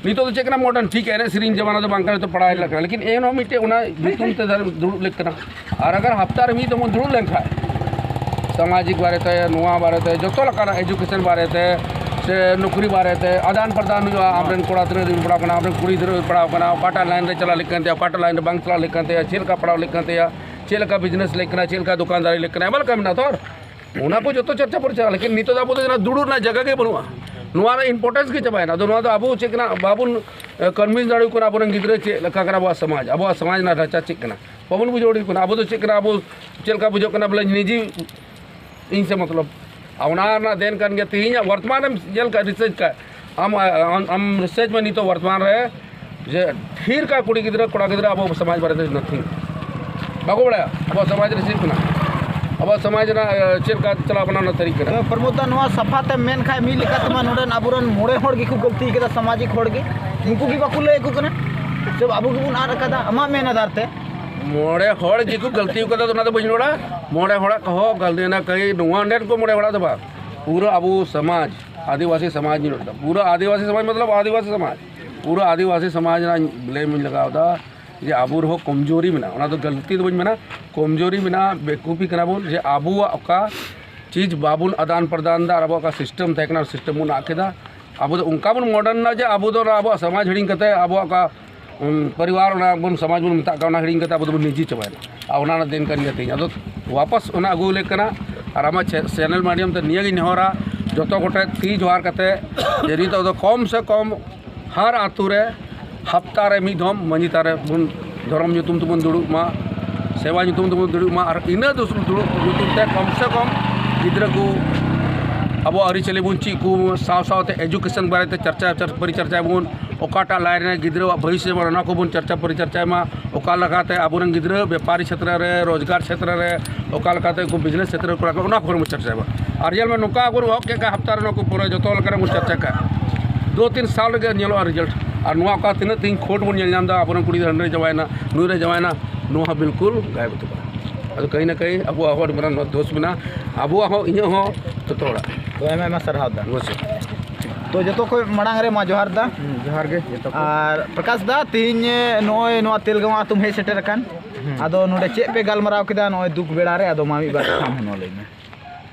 ᱱᱤᱛᱚᱜ ᱫᱚ ᱪᱮᱫ ᱠᱟᱱᱟ, ᱢᱚᱰᱟᱨᱱ ᱴᱷᱤᱠ ᱮᱱᱮᱡ ᱥᱮᱨᱮᱧ ᱡᱟᱢᱟᱱᱟ ᱫᱚ ᱵᱟᱝ ᱠᱟᱱᱟ, ᱱᱤᱛᱚᱜ ᱯᱟᱲᱦᱟᱣ ᱞᱮᱠᱟ ᱠᱟᱱᱟ, ᱞᱮᱠᱤᱱ ᱮᱱᱦᱚᱸ ᱢᱤᱫᱴᱮᱡ ᱚᱱᱟ ᱧᱩᱛᱩᱢ ᱛᱮ ᱫᱩᱲᱩᱵ ᱞᱮᱠ ᱠᱟᱱᱟ᱾ ᱟᱨ ᱟᱜᱟᱨ ᱦᱟᱯᱛᱟ ᱨᱮ ᱢᱤᱫ ᱫᱚᱢ ᱵᱚᱱ ᱫᱩᱲᱩᱵ ᱞᱮᱱᱠᱷᱟᱱ ᱥᱟᱢᱟᱡᱤᱠ ᱵᱟᱨᱮᱛᱮ, ᱱᱚᱣᱟ ᱵᱟᱨᱮᱛᱮ, ᱡᱚᱛᱚ ᱞᱮᱠᱟᱱᱟᱜ ᱮᱡᱩᱠᱮᱥᱚᱱ ᱵᱟᱨᱮᱛᱮ ᱥᱮ ᱱᱚᱠᱨᱤ ᱵᱟᱨᱮᱛᱮ ᱟᱫᱟᱱ ᱯᱨᱚᱫᱟᱱ ᱦᱩᱭᱩᱜᱼᱟ᱾ ᱟᱢᱨᱮᱱ ᱠᱚᱲᱟ ᱛᱤᱱᱟᱹᱜ ᱫᱤᱱ ᱯᱟᱲᱦᱟᱣ ᱠᱟᱱᱟ, ᱟᱢᱨᱮᱱ ᱠᱩᱲᱤ ᱛᱤᱱᱟᱹᱜ ᱫᱤᱱ ᱯᱟᱲᱦᱟᱣ ᱠᱟᱱᱟ, ᱚᱠᱟᱴᱟᱜ ᱞᱟᱭᱤᱱ ᱨᱮ ᱪᱟᱞᱟᱜ ᱞᱮᱠ ᱠᱟᱱ ᱛᱟᱭᱟ, ᱚᱠᱟᱴᱟᱜ ᱞᱟᱭᱤᱱ ᱨᱮ ᱵᱟᱝ ᱪᱟᱞᱟᱜ ᱞᱮᱠ ᱠᱟᱱ ᱛᱟᱭᱟ, ᱪᱮᱫ ᱞᱮᱠᱟ ᱯᱟᱲᱦᱟᱣ ᱞᱮᱠ ᱠᱟᱱ ᱛᱟᱭᱟ, ᱪᱮᱫ ᱞᱮᱠᱟ ᱵᱤᱡᱽᱱᱮᱥ ᱞᱮᱠ ᱠᱟᱱᱟ, ᱪᱮᱫ ᱞᱮᱠᱟ ᱫᱚᱠᱟᱱᱫᱟᱨᱤ ᱞᱮᱠ ᱠᱟᱱᱟ, ᱟᱭᱢᱟ ᱞᱮᱠᱟ ᱢᱮᱱᱟᱜᱼᱟ ᱛᱚ᱾ ᱚᱱᱟ ᱠᱚ ᱡᱚᱛᱚ ᱪᱚᱨᱪᱟ ᱯᱚᱨᱤᱪᱟᱞᱚᱱᱟ, ᱞᱮᱠᱤᱱ ᱱᱤᱛᱚᱜ ᱫᱚ ᱟᱵᱚ ᱫᱚ ᱡᱟᱦᱟᱸ ᱫᱩᱲᱩᱵ ᱨᱮᱱᱟᱜ ᱡᱟᱭᱜᱟ ᱜᱮ ᱵᱟᱹᱱᱩᱜᱼᱟ᱾ ᱱᱚᱣᱟ ᱨᱮ ᱤᱢᱯᱚᱨᱴᱮᱱᱥ ᱜᱮ ᱪᱟᱵᱟᱭᱮᱱᱟ᱾ ᱟᱫᱚ ᱱᱚᱣᱟ ᱫᱚ ᱟᱵᱚ ᱪᱮᱫ ᱠᱟᱱᱟ, ᱵᱟᱵᱚᱱ ᱠᱚᱱᱵᱷᱤᱱᱥ ᱫᱟᱲᱮᱭᱟᱠᱚ ᱠᱟᱱᱟ ᱟᱵᱚᱨᱮᱱ ᱜᱤᱫᱽᱨᱟᱹ ᱪᱮᱫ ᱞᱮᱠᱟ ᱠᱟᱱᱟ ᱟᱵᱚᱣᱟᱜ ᱥᱚᱢᱟᱡᱽ, ᱟᱵᱚᱣᱟᱜ ᱥᱚᱢᱟᱡᱽ ᱨᱮᱱᱟᱜ ᱰᱷᱟᱸᱪᱟ ᱪᱮᱫ ᱠᱟᱱᱟ, ᱵᱟᱵᱚᱱ ᱵᱩᱡᱷᱟᱹᱣ ᱫᱟᱲᱮᱭᱟᱠᱚ ᱠᱟᱱᱟ᱾ ᱟᱵᱚ ᱫᱚ ᱪᱮᱫ ᱠᱟᱱᱟ, ᱟᱵᱚ ᱪᱮᱫ ᱞᱮᱠᱟ ᱵᱩᱡᱷᱟᱹᱣ ᱠᱟᱱᱟ ᱵᱚᱞᱮ ᱱᱤᱡᱮ ᱤᱧ ᱥᱮ ᱢᱚᱛᱞᱚᱵ᱾ ᱟᱨ ᱚᱱᱟ ᱨᱮᱱᱟᱜ ᱫᱮᱱ ᱠᱟᱱ ᱜᱮᱭᱟ ᱛᱮᱦᱮᱧᱟᱜ ᱵᱚᱨᱛᱚᱢᱟᱱ ᱨᱮᱢ ᱧᱮᱞ ᱠᱟᱜ, ᱨᱤᱥᱟᱨᱪ ᱠᱟᱜ, ᱟᱢ, ᱟᱢ, ᱟᱢ ᱨᱤᱥᱟᱨᱪ ᱢᱮ ᱱᱤᱛᱚᱜ ᱵᱚᱨᱛᱚᱢᱟᱱ ᱨᱮ ᱡᱮ ᱰᱷᱮᱨ ᱠᱟ ᱠᱩᱲᱤ ᱜᱤᱫᱽᱨᱟᱹ, ᱠᱚᱲᱟ ᱜᱤᱫᱽᱨᱟᱹ ᱟᱵᱚ ᱥᱚᱢᱟᱡᱽ ᱵᱟᱨᱮᱛᱮ nothing ᱵᱟᱠᱚ ᱵᱟᱲᱟᱭᱟ᱾ ᱟᱵᱚ ᱥᱚᱢᱟᱡᱽ ᱨᱮ ᱪᱮᱫ ᱠᱟᱱᱟ, ᱟᱵᱚ ᱥᱚᱢᱟᱡᱽ ᱨᱮᱱᱟᱜ, ᱮ, ᱪᱮᱫ ᱞᱮᱠᱟ ᱪᱟᱞᱟᱣ ᱠᱟᱱᱟ ᱚᱱᱟ ᱛᱟᱹᱨᱤᱠᱷ ᱠᱟᱱᱟ᱾ ᱛᱚ ᱯᱨᱚᱢᱳᱫ ᱫᱟ, ᱱᱚᱣᱟ ᱥᱟᱯᱷᱟ ᱛᱮᱢ ᱢᱮᱱ ᱠᱷᱟᱡ ᱢᱤᱫ ᱞᱮᱠᱟ ᱛᱮᱢᱟ ᱱᱚᱰᱮᱱ ᱟᱵᱚᱨᱮᱱ ᱢᱚᱬᱮ ᱦᱚᱲ ᱜᱮᱠᱚ ᱜᱟᱹᱞᱛᱤ ᱠᱟᱫᱟ, ᱥᱟᱢᱟᱡᱤᱠ ᱦᱚᱲ ᱜᱮ, ᱩᱱᱠᱩ ᱜᱮ ᱵᱟᱠᱚ ᱞᱟᱹᱭ ᱟᱠᱚ ᱠᱟᱱᱟ᱾ ᱥᱮ ᱟᱵᱚ ᱜᱮᱵᱚᱱ ᱟᱫ ᱟᱠᱟᱫᱟ ᱟᱢᱟᱜ ᱢᱮᱱ ᱟᱫᱷᱟᱨ ᱛᱮ? ᱢᱚᱬᱮ ᱦᱚᱲ ᱜᱮᱠᱚ ᱜᱟᱹᱞᱛᱤ ᱠᱟᱫᱟ, ᱚᱱᱟ ᱫᱚ ᱵᱟᱹᱧ ᱨᱚᱲᱟ᱾ ᱢᱚᱬᱮ ᱦᱚᱲᱟᱜ ᱠᱚᱦᱚᱸ ᱜᱟᱹᱞᱛᱤ ᱱᱟ ᱠᱟᱹᱦᱤ, ᱱᱚᱣᱟ ᱱᱮᱴ ᱠᱚ ᱢᱚᱬᱮ ᱦᱚᱲᱟᱜ ᱫᱚ ᱵᱟᱝ, ᱯᱩᱨᱟᱹ ᱟᱵᱚ ᱥᱚᱢᱟᱡᱽ, ᱟᱹᱫᱤᱵᱟᱹᱥᱤ ᱥᱚᱢᱟᱡᱽ ᱧᱮᱞᱚᱜ ᱠᱟᱱᱟ᱾ ᱯᱩᱨᱟᱹ ᱟᱹᱫᱤᱵᱟᱹᱥᱤ ᱥᱚᱢᱟᱡᱽ ᱢᱚᱛᱞᱚᱵ ᱟᱹᱫᱤᱵᱟᱹᱥᱤ ᱥᱚᱢᱟᱡᱽ, ᱯᱩᱨᱟᱹ ᱟᱹᱫᱤᱵᱟᱹᱥᱤ ᱥᱚᱢᱟᱡᱽ ᱨᱮᱱᱟᱜ ᱵᱞᱮᱢ ᱤᱧ ᱞᱟᱜᱟᱣ ᱮᱫᱟ᱾ ᱡᱮ ᱟᱵᱚ ᱨᱮᱦᱚᱸ ᱠᱚᱢᱡᱳᱨᱤ ᱢᱮᱱᱟᱜᱼᱟ, ᱚᱱᱟ ᱫᱚ ᱜᱟᱹᱞᱛᱤ ᱫᱚ ᱵᱟᱹᱧ ᱢᱮᱱᱟ, ᱠᱚᱢᱡᱳᱨᱤ ᱢᱮᱱᱟᱜᱼᱟ, ᱵᱮᱠᱩᱯᱤ ᱠᱟᱱᱟ ᱵᱚᱱ ᱡᱮ ᱟᱵᱚᱣᱟᱜ ᱚᱠᱟ ᱪᱤᱡᱽ ᱵᱟᱵᱚᱱ ᱟᱫᱟᱱ ᱯᱨᱚᱫᱟᱱ ᱮᱫᱟ ᱟᱨ ᱟᱵᱚᱣᱟᱜ ᱚᱠᱟ ᱥᱤᱥᱴᱮᱢ ᱛᱟᱦᱮᱸ ᱠᱟᱱᱟ, ᱚᱱᱟ ᱥᱤᱥᱴᱮᱢ ᱵᱚᱱ ᱟᱫ ᱠᱮᱫᱟ᱾ ᱟᱵᱚ ᱫᱚ ᱚᱱᱠᱟ ᱵᱚᱱ ᱢᱚᱰᱟᱨᱱ ᱮᱱᱟ ᱡᱮ ᱟᱵᱚ ᱫᱚ ᱚᱱᱟ ᱟᱵᱚᱣᱟᱜ ᱥᱚᱢᱟᱡᱽ ᱦᱤᱲᱤᱧ ᱠᱟᱛᱮ ᱟᱵᱚᱣᱟᱜ ᱚᱠᱟ, ᱩᱢ, ᱯᱚᱨᱤᱵᱟᱨ ᱚᱱᱟ ᱵᱚᱱ ᱥᱚᱢᱟᱡᱽ ᱵᱚᱱ ᱢᱮᱛᱟᱜ ᱠᱟᱱᱟ, ᱚᱱᱟ ᱦᱤᱲᱤᱧ ᱠᱟᱛᱮ ᱟᱵᱚ ᱫᱚᱵᱚᱱ ᱱᱤᱡᱮ ᱪᱟᱵᱟᱭᱮᱱᱟ᱾ ᱟᱨ ᱚᱱᱟ ᱨᱮᱱᱟᱜ ᱫᱤᱱ ᱠᱟᱱ ᱜᱮᱭᱟ ᱛᱮᱦᱮᱧ᱾ ᱟᱫᱚ ᱣᱟᱯᱟᱥ ᱚᱱᱟ ᱟᱹᱜᱩ ᱞᱮᱠ ᱠᱟᱱᱟ᱾ ᱟᱨ ᱟᱢᱟᱜ ᱪᱮ-, ᱪᱮᱱᱮᱞ ᱢᱟᱫᱽᱫᱷᱚᱢ ᱛᱮ ᱱᱤᱭᱟᱹᱜᱤᱧ ᱱᱮᱦᱚᱨᱟ ᱡᱚᱛᱚ ᱠᱚᱴᱷᱮᱱ ᱛᱤ ᱡᱚᱦᱟᱨ ᱠᱟᱛᱮ ᱡᱮ ᱱᱤᱛᱚᱜ ᱫᱚ ᱠᱚᱢ ᱥᱮ ᱠᱚᱢ ᱦᱟᱨ ᱟᱛᱳ ᱨᱮ ᱦᱟᱯᱛᱟ ᱨᱮ ᱢᱤᱫ ᱫᱷᱚᱢ ᱢᱟᱺᱡᱷᱤ ᱛᱷᱟᱱ ᱨᱮ ᱵᱚᱱ ᱫᱷᱚᱨᱚᱢ ᱧᱩᱛᱩᱢ ᱛᱮᱵᱚᱱ ᱫᱩᱲᱩᱵ ᱢᱟ, ᱥᱮᱵᱟ ᱧᱩᱛᱩᱢ ᱛᱮᱵᱚᱱ ᱫᱩᱲᱩᱵ ᱢᱟ, ᱟᱨ ᱤᱱᱟᱹ ᱫᱩᱥ-, ᱫᱩᱲᱩᱵ ᱧᱩᱛᱩᱢ ᱛᱮ ᱠᱚᱢ ᱥᱮ ᱠᱚᱢ ᱜᱤᱫᱽᱨᱟᱹ ᱠᱚ ᱟᱵᱚᱣᱟᱜ ᱟᱹᱨᱤᱪᱟᱹᱞᱤ ᱵᱚᱱ ᱪᱮᱫ ᱠᱚ, ᱥᱟᱶ ᱥᱟᱶᱛᱮ ᱮᱡᱩᱠᱮᱥᱚᱱ ᱵᱟᱨᱮᱛᱮ ᱪᱟᱨᱪᱟ, ᱪᱟᱨ-, ᱯᱚᱨᱤᱪᱟᱨᱪᱟᱭ ᱵᱚᱱ, ᱚᱠᱟᱴᱟᱜ ᱞᱟᱭᱤᱱ ᱨᱮ ᱜᱤᱫᱽᱨᱟᱹᱣᱟᱜ ᱵᱷᱚᱵᱤᱥᱥᱚᱛ ᱵᱟᱹᱱᱩᱜᱼᱟ, ᱚᱱᱟ ᱠᱚᱵᱚᱱ ᱪᱟᱨᱪᱟ ᱯᱚᱨᱤᱪᱟᱨᱪᱟᱭ ᱢᱟ᱾ ᱚᱠᱟ ᱞᱮᱠᱟᱛᱮ ᱟᱵᱚᱨᱮᱱ ᱜᱤᱫᱽᱨᱟᱹ ᱵᱮᱯᱟᱨᱤ ᱪᱷᱮᱛᱨᱚ ᱨᱮ, ᱨᱳᱡᱽᱜᱟᱨ ᱪᱷᱮᱛᱨᱚ ᱨᱮ, ᱚᱠᱟ ᱞᱮᱠᱟᱛᱮ ᱩᱱᱠᱩ ᱵᱤᱡᱽᱱᱮᱥ ᱪᱷᱮᱛᱨᱚ ᱨᱮ ᱠᱚ ᱨᱟᱠᱟᱵ, ᱚᱱᱟ ᱠᱚᱨᱮ ᱵᱚᱱ ᱪᱟᱨᱪᱟᱭ ᱢᱟ᱾ ᱟᱨ ᱧᱮᱞ ᱢᱮ, ᱱᱚᱝᱠᱟ ᱟᱵᱚ ᱮᱦᱚᱵ ᱠᱮᱫ ᱠᱷᱟᱱ ᱦᱟᱯᱛᱟ ᱨᱮ ᱱᱚᱣᱟ ᱠᱚ ᱯᱩᱨᱟᱹ ᱡᱚᱛᱚ ᱞᱮᱠᱟᱱᱟᱜ ᱵᱚᱱ ᱪᱟᱨᱪᱟ ᱠᱟᱜᱼᱟ᱾ ᱫᱩ ᱛᱤᱱ ᱥᱟᱞ ᱨᱮᱜᱮ ᱧᱮᱞᱚᱜᱼᱟ ᱨᱮᱡᱟᱞᱴ᱾ ᱟᱨ ᱱᱚᱣᱟ ᱚᱠᱟ ᱛᱤᱱᱟᱹᱜ ᱛᱮᱦᱮᱧ ᱠᱷᱳᱴ ᱵᱚᱱ ᱧᱮᱞ ᱧᱟᱢ ᱮᱫᱟ, ᱟᱵᱚᱨᱮᱱ ᱠᱩᱲᱤ ᱜᱤᱫᱽᱨᱟᱹ ᱦᱟᱸᱰᱮ ᱪᱟᱵᱟᱭᱮᱱᱟ, ᱱᱩᱭ ᱨᱮ ᱪᱟᱵᱟᱭᱮᱱᱟ, ᱱᱚᱣᱟ ᱦᱚᱸ ᱵᱤᱞᱠᱩᱞ ᱜᱟᱭᱮᱵ ᱩᱛᱟᱹᱨᱚᱜᱼᱟ᱾ ᱟᱫᱚ ᱠᱟᱹᱦᱤ ᱱᱟ ᱠᱟᱹᱦᱤ ᱟᱵᱚᱣᱟᱜ ᱦᱚᱸ ᱟᱹᱰᱤ ᱢᱟᱨᱟᱝ ᱱᱚᱣᱟ ᱫᱳᱥ ᱢᱮᱱᱟᱜᱼᱟ, ᱟᱵᱚᱣᱟᱜ ᱦᱚᱸ, ᱤᱧᱟᱹᱜ ᱦᱚᱸ, ᱡᱚᱛᱚ ᱦᱚᱲᱟᱜ᱾ ᱛᱚ ᱟᱭᱢᱟ ᱟᱭᱢᱟ ᱥᱟᱨᱦᱟᱣ ᱫᱟ᱾ ᱚᱵᱚᱥᱥᱳᱭ᱾ ᱛᱚ ᱡᱚᱛᱚ ᱠᱷᱚᱱ ᱢᱟᱲᱟᱝ ᱨᱮ ᱢᱟ ᱡᱚᱦᱟᱨ ᱫᱟ᱾ ᱦᱩᱸ, ᱡᱚᱦᱟᱨ ᱜᱮ ᱡᱚᱛᱚ ᱠᱚ᱾ ᱟᱨ ᱯᱨᱚᱠᱟᱥ ᱫᱟ, ᱛᱮᱦᱮᱧ ᱱᱚᱜᱼᱚᱭ ᱱᱚᱣᱟ ᱛᱮᱞᱜᱟᱣᱟ ᱟᱹᱛᱩᱢ ᱦᱮᱡ ᱥᱮᱴᱮᱨ ᱟᱠᱟᱱ, ᱦᱩᱸ᱾ ᱟᱫᱚ ᱱᱚᱰᱮ ᱪᱮᱫ ᱯᱮ ᱜᱟᱞᱢᱟᱨᱟᱣ ᱠᱮᱫᱟ ᱱᱚᱜᱼᱚᱭ ᱫᱩᱠ ᱵᱮᱲᱟ ᱨᱮ? ᱟᱫᱚ ᱢᱟ ᱢᱤᱫ ᱵᱟᱨ ᱠᱟᱛᱷᱟᱢ ᱦᱚᱸ ᱞᱟᱹᱭ ᱢᱮ᱾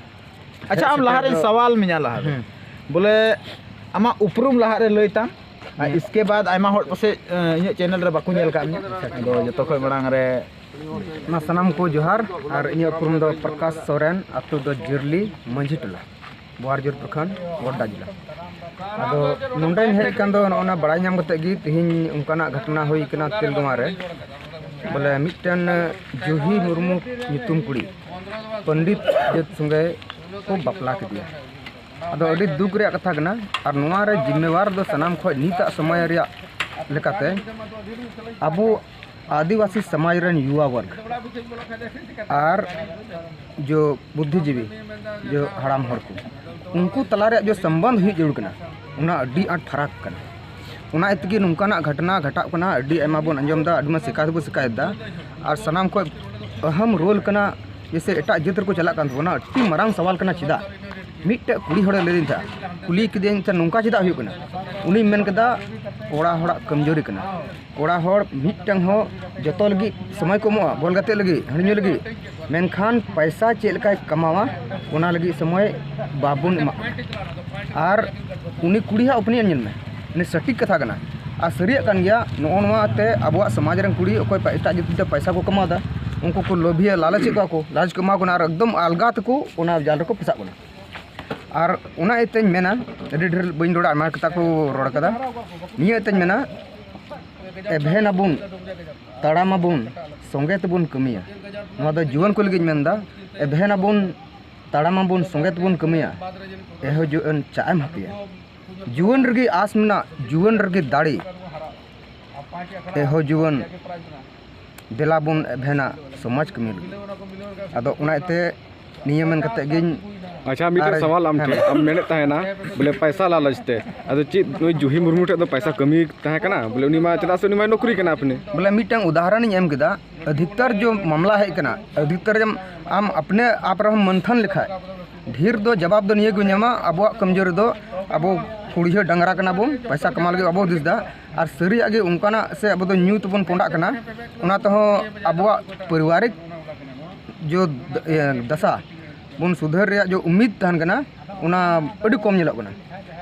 ᱟᱪᱪᱷᱟ, ᱦᱮᱡ ᱟᱢ ᱥᱮᱴᱮᱨ ᱞᱟᱦᱟ ᱨᱮᱧ ᱫᱚ ᱥᱟᱣᱟᱞ ᱢᱮᱭᱟ ᱞᱟᱦᱟ ᱨᱮ᱾ ᱦᱩᱸ᱾ ᱵᱚᱞᱮ ᱟᱢᱟᱜ ᱩᱯᱨᱩᱢ ᱞᱟᱦᱟ ᱨᱮ ᱞᱟᱹᱭ ᱛᱟᱢ, ᱟᱨ ᱦᱩᱸ᱾ ᱤᱥᱠᱮ ᱵᱟᱫ ᱟᱭᱢᱟ ᱦᱚᱲ ᱯᱟᱥᱮᱡ, ᱮ, ᱤᱧᱟᱹᱜ ᱪᱮᱱᱮᱞ ᱨᱮ ᱵᱟᱠᱚ ᱧᱮᱞ ᱠᱟᱜ ᱢᱮᱭᱟ᱾ ᱟᱫᱚ ᱡᱚᱛᱚ ᱠᱷᱚᱱ ᱢᱟᱲᱟᱝ ᱨᱮ ᱢᱟ ᱥᱟᱱᱟᱢ ᱠᱚ ᱡᱚᱦᱟᱨ, ᱟᱨ ᱤᱧᱟᱹᱜ ᱩᱯᱨᱩᱢ ᱫᱚ ᱯᱨᱚᱠᱟᱥ ᱥᱚᱨᱮᱱ, ᱟᱹᱛᱩ ᱫᱚ ᱡᱤᱨᱞᱤ ᱢᱟᱹᱡᱷᱤ ᱴᱚᱞᱟ, ᱵᱳᱦᱟᱨᱡᱳᱨ ᱯᱨᱚᱠᱷᱚᱸᱰ, ᱜᱳᱰᱰᱟ ᱡᱮᱞᱟ᱾ ᱟᱫᱚ ᱱᱚᱰᱮᱧ ᱦᱮᱡ ᱟᱠᱟᱱ ᱫᱚ ᱱᱚᱜᱼᱚ ᱱᱟ ᱵᱟᱲᱟᱭ ᱧᱟᱢ ᱠᱟᱛᱮ ᱜᱮ, ᱛᱮᱦᱮᱧ ᱚᱱᱠᱟᱱᱟᱜ ᱜᱷᱚᱴᱚᱱᱟ ᱦᱩᱭ ᱠᱟᱱᱟ ᱛᱮᱞᱜᱟᱣᱟ ᱨᱮ, ᱵᱚᱞᱮ ᱢᱤᱫᱴᱮᱱ ᱡᱩᱦᱤ ᱢᱩᱨᱢᱩ ᱧᱩᱛᱩᱢ ᱠᱩᱲᱤ ᱯᱚᱱᱰᱤᱛ ᱡᱟᱹᱛ ᱥᱚᱸᱜᱮ ᱠᱚ ᱵᱟᱯᱞᱟ ᱠᱮᱫᱮᱭᱟ᱾ ᱟᱫᱚ ᱟᱹᱰᱤ ᱫᱩᱠ ᱨᱮᱭᱟᱜ ᱠᱟᱛᱷᱟ ᱠᱟᱱᱟ, ᱟᱨ ᱱᱚᱣᱟ ᱨᱮ ᱡᱤᱢᱢᱮᱣᱟᱨ ᱫᱚ ᱥᱟᱱᱟᱢ ᱠᱷᱚᱱ ᱱᱤᱛᱟᱜ ᱥᱚᱢᱚᱭ ᱨᱮᱭᱟᱜ ᱞᱮᱠᱟᱛᱮ ᱟᱵᱚ ᱟᱹᱫᱤᱵᱟᱹᱥᱤ ᱥᱚᱢᱟᱡᱽ ᱨᱮᱱ ᱭᱩᱣᱟ ᱵᱚᱨᱜᱽ ᱟᱨ ᱡᱚ ᱵᱩᱫᱽᱫᱷᱤᱡᱤᱵᱤ, ᱡᱚ ᱦᱟᱲᱟᱢ ᱦᱚᱲ ᱠᱚ, ᱩᱱᱠᱩ ᱛᱟᱞᱟ ᱨᱮᱭᱟᱜ ᱡᱚ ᱥᱚᱢᱵᱚᱱᱫᱷ ᱦᱩᱭᱩᱜ ᱡᱟᱹᱨᱩᱲ ᱠᱟᱱᱟ, ᱚᱱᱟ ᱟᱹᱰᱤ ᱟᱸᱴ ᱯᱷᱟᱨᱟᱠ ᱠᱟᱱᱟ᱾ ᱚᱱᱟ ᱤᱭᱟᱹ ᱛᱮᱜᱮ ᱱᱚᱝᱠᱟᱱᱟᱜ ᱜᱷᱚᱴᱚᱱᱟ ᱜᱷᱚᱴᱟᱜ ᱠᱟᱱᱟ, ᱟᱹᱰᱤ ᱟᱭᱢᱟ ᱵᱚᱱ ᱟᱸᱡᱚᱢ ᱮᱫᱟ, ᱟᱹᱰᱤ ᱢᱟ ᱥᱤᱠᱟᱭᱮᱛ ᱵᱚ ᱥᱤᱠᱟᱭᱮᱛ ᱮᱫᱟ᱾ ᱟᱨ ᱥᱟᱱᱟᱢ ᱠᱷᱚᱱ ᱟᱦᱟᱢ ᱨᱳᱞ ᱠᱟᱱᱟ, ᱡᱮᱭᱥᱮ ᱮᱴᱟᱜ ᱡᱟᱹᱛ ᱨᱮᱠᱚ ᱪᱟᱞᱟᱜ ᱠᱟᱱ ᱛᱟᱵᱚᱱᱟ, ᱟᱹᱰᱤ ᱢᱟᱨᱟᱝ ᱥᱟᱣᱟᱞ ᱠᱟᱱᱟ᱾ ᱪᱮᱫᱟᱜ? ᱢᱤᱫᱴᱮᱡ ᱠᱩᱲᱤ ᱦᱚᱲᱮ ᱞᱟᱹᱭ ᱫᱤᱧ ᱛᱟᱦᱮᱸᱫ, ᱠᱩᱞᱤ ᱠᱤᱫᱤᱧ ᱛᱟᱦᱮᱸᱫ, ᱱᱚᱝᱠᱟ ᱪᱮᱫᱟᱜ ᱦᱩᱭᱩᱜ ᱠᱟᱱᱟ? ᱩᱱᱤᱧ ᱢᱮᱱ ᱠᱮᱫᱟ, ᱠᱚᱲᱟ ᱦᱚᱲᱟᱜ ᱠᱚᱢᱡᱳᱨᱤ ᱠᱟᱱᱟ᱾ ᱠᱚᱲᱟ ᱦᱚᱲ ᱢᱤᱫᱴᱟᱝ ᱦᱚᱸ ᱡᱚᱛᱚ ᱞᱟᱹᱜᱤᱫ ᱥᱚᱢᱚᱭ ᱠᱚ ᱮᱢᱚᱜᱼᱟ, ᱵᱚᱞ ᱜᱟᱛᱮᱜ ᱞᱟᱹᱜᱤᱫ, ᱦᱟᱺᱰᱤ ᱧᱩ ᱞᱟᱹᱜᱤᱫ, ᱢᱮᱱᱠᱷᱟᱱ ᱯᱟᱭᱥᱟ ᱪᱮᱫ ᱞᱮᱠᱟᱭ ᱠᱟᱢᱟᱣᱟ, ᱚᱱᱟ ᱞᱟᱹᱜᱤᱫ ᱥᱚᱢᱚᱭ ᱵᱟᱵᱚᱱ ᱮᱢᱟᱜ ᱠᱟᱱᱟ᱾ ᱟᱨ ᱩᱱᱤ ᱠᱩᱲᱤᱭᱟᱜ ᱚᱯᱤᱱᱤᱭᱚᱱ ᱧᱮᱞ ᱢᱮ, ᱩᱱᱤ ᱥᱚᱴᱷᱤᱠ ᱠᱟᱛᱷᱟ ᱠᱟᱱᱟ᱾ ᱟᱨ ᱥᱟᱹᱨᱤᱭᱟᱜ ᱠᱟᱱ ᱜᱮᱭᱟ, ᱱᱚᱜᱼᱚ ᱱᱚᱣᱟ ᱛᱮ ᱟᱵᱚᱣᱟᱜ ᱥᱚᱢᱟᱡᱽ ᱨᱮᱱ ᱠᱩᱲᱤ ᱚᱠᱚᱭ ᱯᱟ-, ᱮᱴᱟᱜ ᱡᱟᱹᱛ ᱛᱮ ᱯᱟᱭᱥᱟ ᱠᱚ ᱠᱟᱢᱟᱣ ᱮᱫᱟ, ᱩᱱᱠᱩ ᱠᱚ ᱞᱳᱵᱷᱤᱭᱟ, ᱞᱟᱞᱚᱪᱮᱫ ᱠᱚᱣᱟ ᱠᱚ, ᱞᱟᱞᱚᱪ ᱠᱚ ᱮᱢᱟ ᱠᱚ ᱠᱟᱱᱟ ᱟᱨ ᱮᱠᱫᱚᱢ ᱟᱞᱜᱟ ᱛᱮᱠᱚ ᱚᱱᱟ ᱡᱟᱞ ᱨᱮᱠᱚ ᱯᱷᱟᱥᱟᱜ ᱠᱟᱱᱟ᱾ ᱟᱨ ᱚᱱᱟ ᱤᱭᱟᱹᱛᱮᱧ ᱢᱮᱱᱟ, ᱟᱹᱰᱤ ᱰᱷᱮᱨ ᱵᱟᱹᱧ ᱨᱚᱲᱟ, ᱟᱭᱢᱟ ᱠᱟᱛᱷᱟ ᱠᱚ ᱨᱚᱲ ᱠᱟᱫᱟ, ᱱᱤᱭᱟᱹ ᱤᱭᱟᱹᱛᱮᱧ ᱢᱮᱱᱟ, ᱮᱵᱷᱮᱱ ᱟᱵᱚᱱ, ᱛᱟᱲᱟᱢ ᱟᱵᱚᱱ, ᱥᱚᱸᱜᱮ ᱛᱮᱵᱚᱱ ᱠᱟᱹᱢᱤᱭᱟ᱾ ᱱᱚᱣᱟ ᱫᱚ ᱡᱩᱣᱟᱹᱱ ᱠᱚ ᱞᱟᱹᱜᱤᱫ ᱤᱧ ᱢᱮᱱᱫᱟ, ᱮᱵᱷᱮᱱ ᱟᱵᱚᱱ, ᱛᱟᱲᱟᱢ ᱟᱵᱚᱱ, ᱥᱚᱸᱜᱮ ᱛᱮᱵᱚᱱ ᱠᱟᱹᱢᱤᱭᱟ᱾ ᱮᱦᱚ ᱡᱩᱣᱟᱹᱱ ᱪᱟᱜ ᱮᱢ ᱦᱟᱹᱯᱤᱭᱟ᱾ ᱡᱩᱣᱟᱹᱱ ᱨᱮᱜᱮ ᱟᱸᱥ ᱢᱮᱱᱟᱜ, ᱡᱩᱣᱟᱹᱱ ᱨᱮᱜᱮ ᱫᱟᱲᱮ᱾ ᱮᱦᱚ ᱡᱩᱣᱟᱹᱱ, ᱫᱮᱞᱟ ᱵᱚᱱ ᱮᱵᱷᱮᱱᱟ ᱥᱚᱢᱟᱡᱽ ᱠᱟᱹᱢᱤ ᱞᱟᱹᱜᱤᱫ᱾ ᱟᱫᱚ ᱚᱱᱟ ᱤᱭᱟᱹᱛᱮ ᱱᱤᱭᱟᱹ ᱢᱮᱱ ᱠᱟᱛᱮ ᱜᱤᱧ ᱟᱪᱪᱷᱟ, ᱢᱤᱫᱴᱮᱱ ᱟᱨ ᱥᱟᱣᱟᱞ ᱟᱢ ᱦᱮᱸ᱾ ᱴᱷᱮᱱ, ᱟᱢ ᱢᱮᱱᱮᱫ ᱛᱟᱦᱮᱱᱟ ᱵᱚᱞᱮ ᱯᱟᱭᱥᱟ ᱞᱟᱞᱚᱪ ᱛᱮ, ᱟᱫᱚ ᱪᱮᱫ ᱱᱩᱭ ᱡᱩᱦᱤ ᱢᱩᱨᱢᱩ ᱴᱷᱮᱱ ᱫᱚ ᱯᱟᱭᱥᱟ ᱠᱟᱹᱢᱤ ᱛᱟᱦᱮᱸ ᱠᱟᱱᱟ? ᱵᱚᱞᱮ ᱩᱱᱤ ᱢᱟ, ᱪᱮᱫᱟᱜ ᱥᱮ ᱩᱱᱤ ᱢᱟᱭ ᱱᱚᱠᱨᱤ ᱠᱟᱱᱟ ᱟᱯᱱᱮ᱾ ᱵᱚᱞᱮ ᱢᱤᱫᱴᱟᱝ ᱩᱫᱟᱦᱚᱨᱚᱱ ᱤᱧ ᱮᱢ ᱠᱮᱫᱟ, ᱟᱫᱷᱤᱠᱛᱟᱨ ᱡᱚ ᱢᱟᱢᱞᱟ ᱦᱮᱡ ᱠᱟᱱᱟ, ᱟᱫᱷᱤᱠᱛᱟᱨ ᱡᱚ ᱟᱢ ᱟᱯᱱᱮ ᱟᱯ ᱨᱮᱦᱚᱸ ᱢᱟᱱᱛᱷᱟᱱ ᱞᱮᱠᱷᱟᱡ ᱰᱷᱮᱨ ᱫᱚ ᱡᱟᱵᱟᱵ ᱫᱚ ᱱᱤᱭᱟᱹ ᱜᱮ ᱧᱟᱢᱟ, ᱟᱵᱚᱣᱟᱜ ᱠᱟᱢᱡᱳᱨᱤ ᱫᱚ ᱟᱵᱚ ᱠᱩᱲᱤᱭᱟᱹ ᱰᱟᱝᱨᱟ ᱠᱟᱱᱟ ᱵᱚᱱ, ᱯᱟᱭᱥᱟ ᱠᱟᱢᱟᱣ ᱞᱟᱹᱜᱤᱫ ᱵᱟᱵᱚ ᱦᱩᱫᱤᱥ ᱮᱫᱟ, ᱟᱨ ᱥᱟᱹᱨᱤᱭᱟᱜ ᱜᱮ ᱚᱱᱠᱟᱱᱟᱜ ᱥᱮ ᱟᱵᱚ ᱫᱚ ᱧᱩ ᱛᱮᱵᱚᱱ ᱯᱚᱸᱰᱟᱜ ᱠᱟᱱᱟ, ᱚᱱᱟ ᱛᱮᱦᱚᱸ ᱟᱵᱚᱣᱟᱜ ᱯᱟᱨᱤᱵᱟᱨᱤᱠ ᱡᱚ ᱫ-, ᱤᱭᱟᱹ, ᱫᱟᱥᱟ ᱵᱚᱱ ᱥᱩᱫᱷᱟᱹᱨ ᱨᱮᱭᱟᱜ ᱡᱚ ᱩᱢᱤᱫ ᱛᱟᱦᱮᱱ ᱠᱟᱱᱟ, ᱚᱱᱟ ᱟᱹᱰᱤ ᱠᱚᱢ ᱧᱮᱞᱚᱜ ᱠᱟᱱᱟ᱾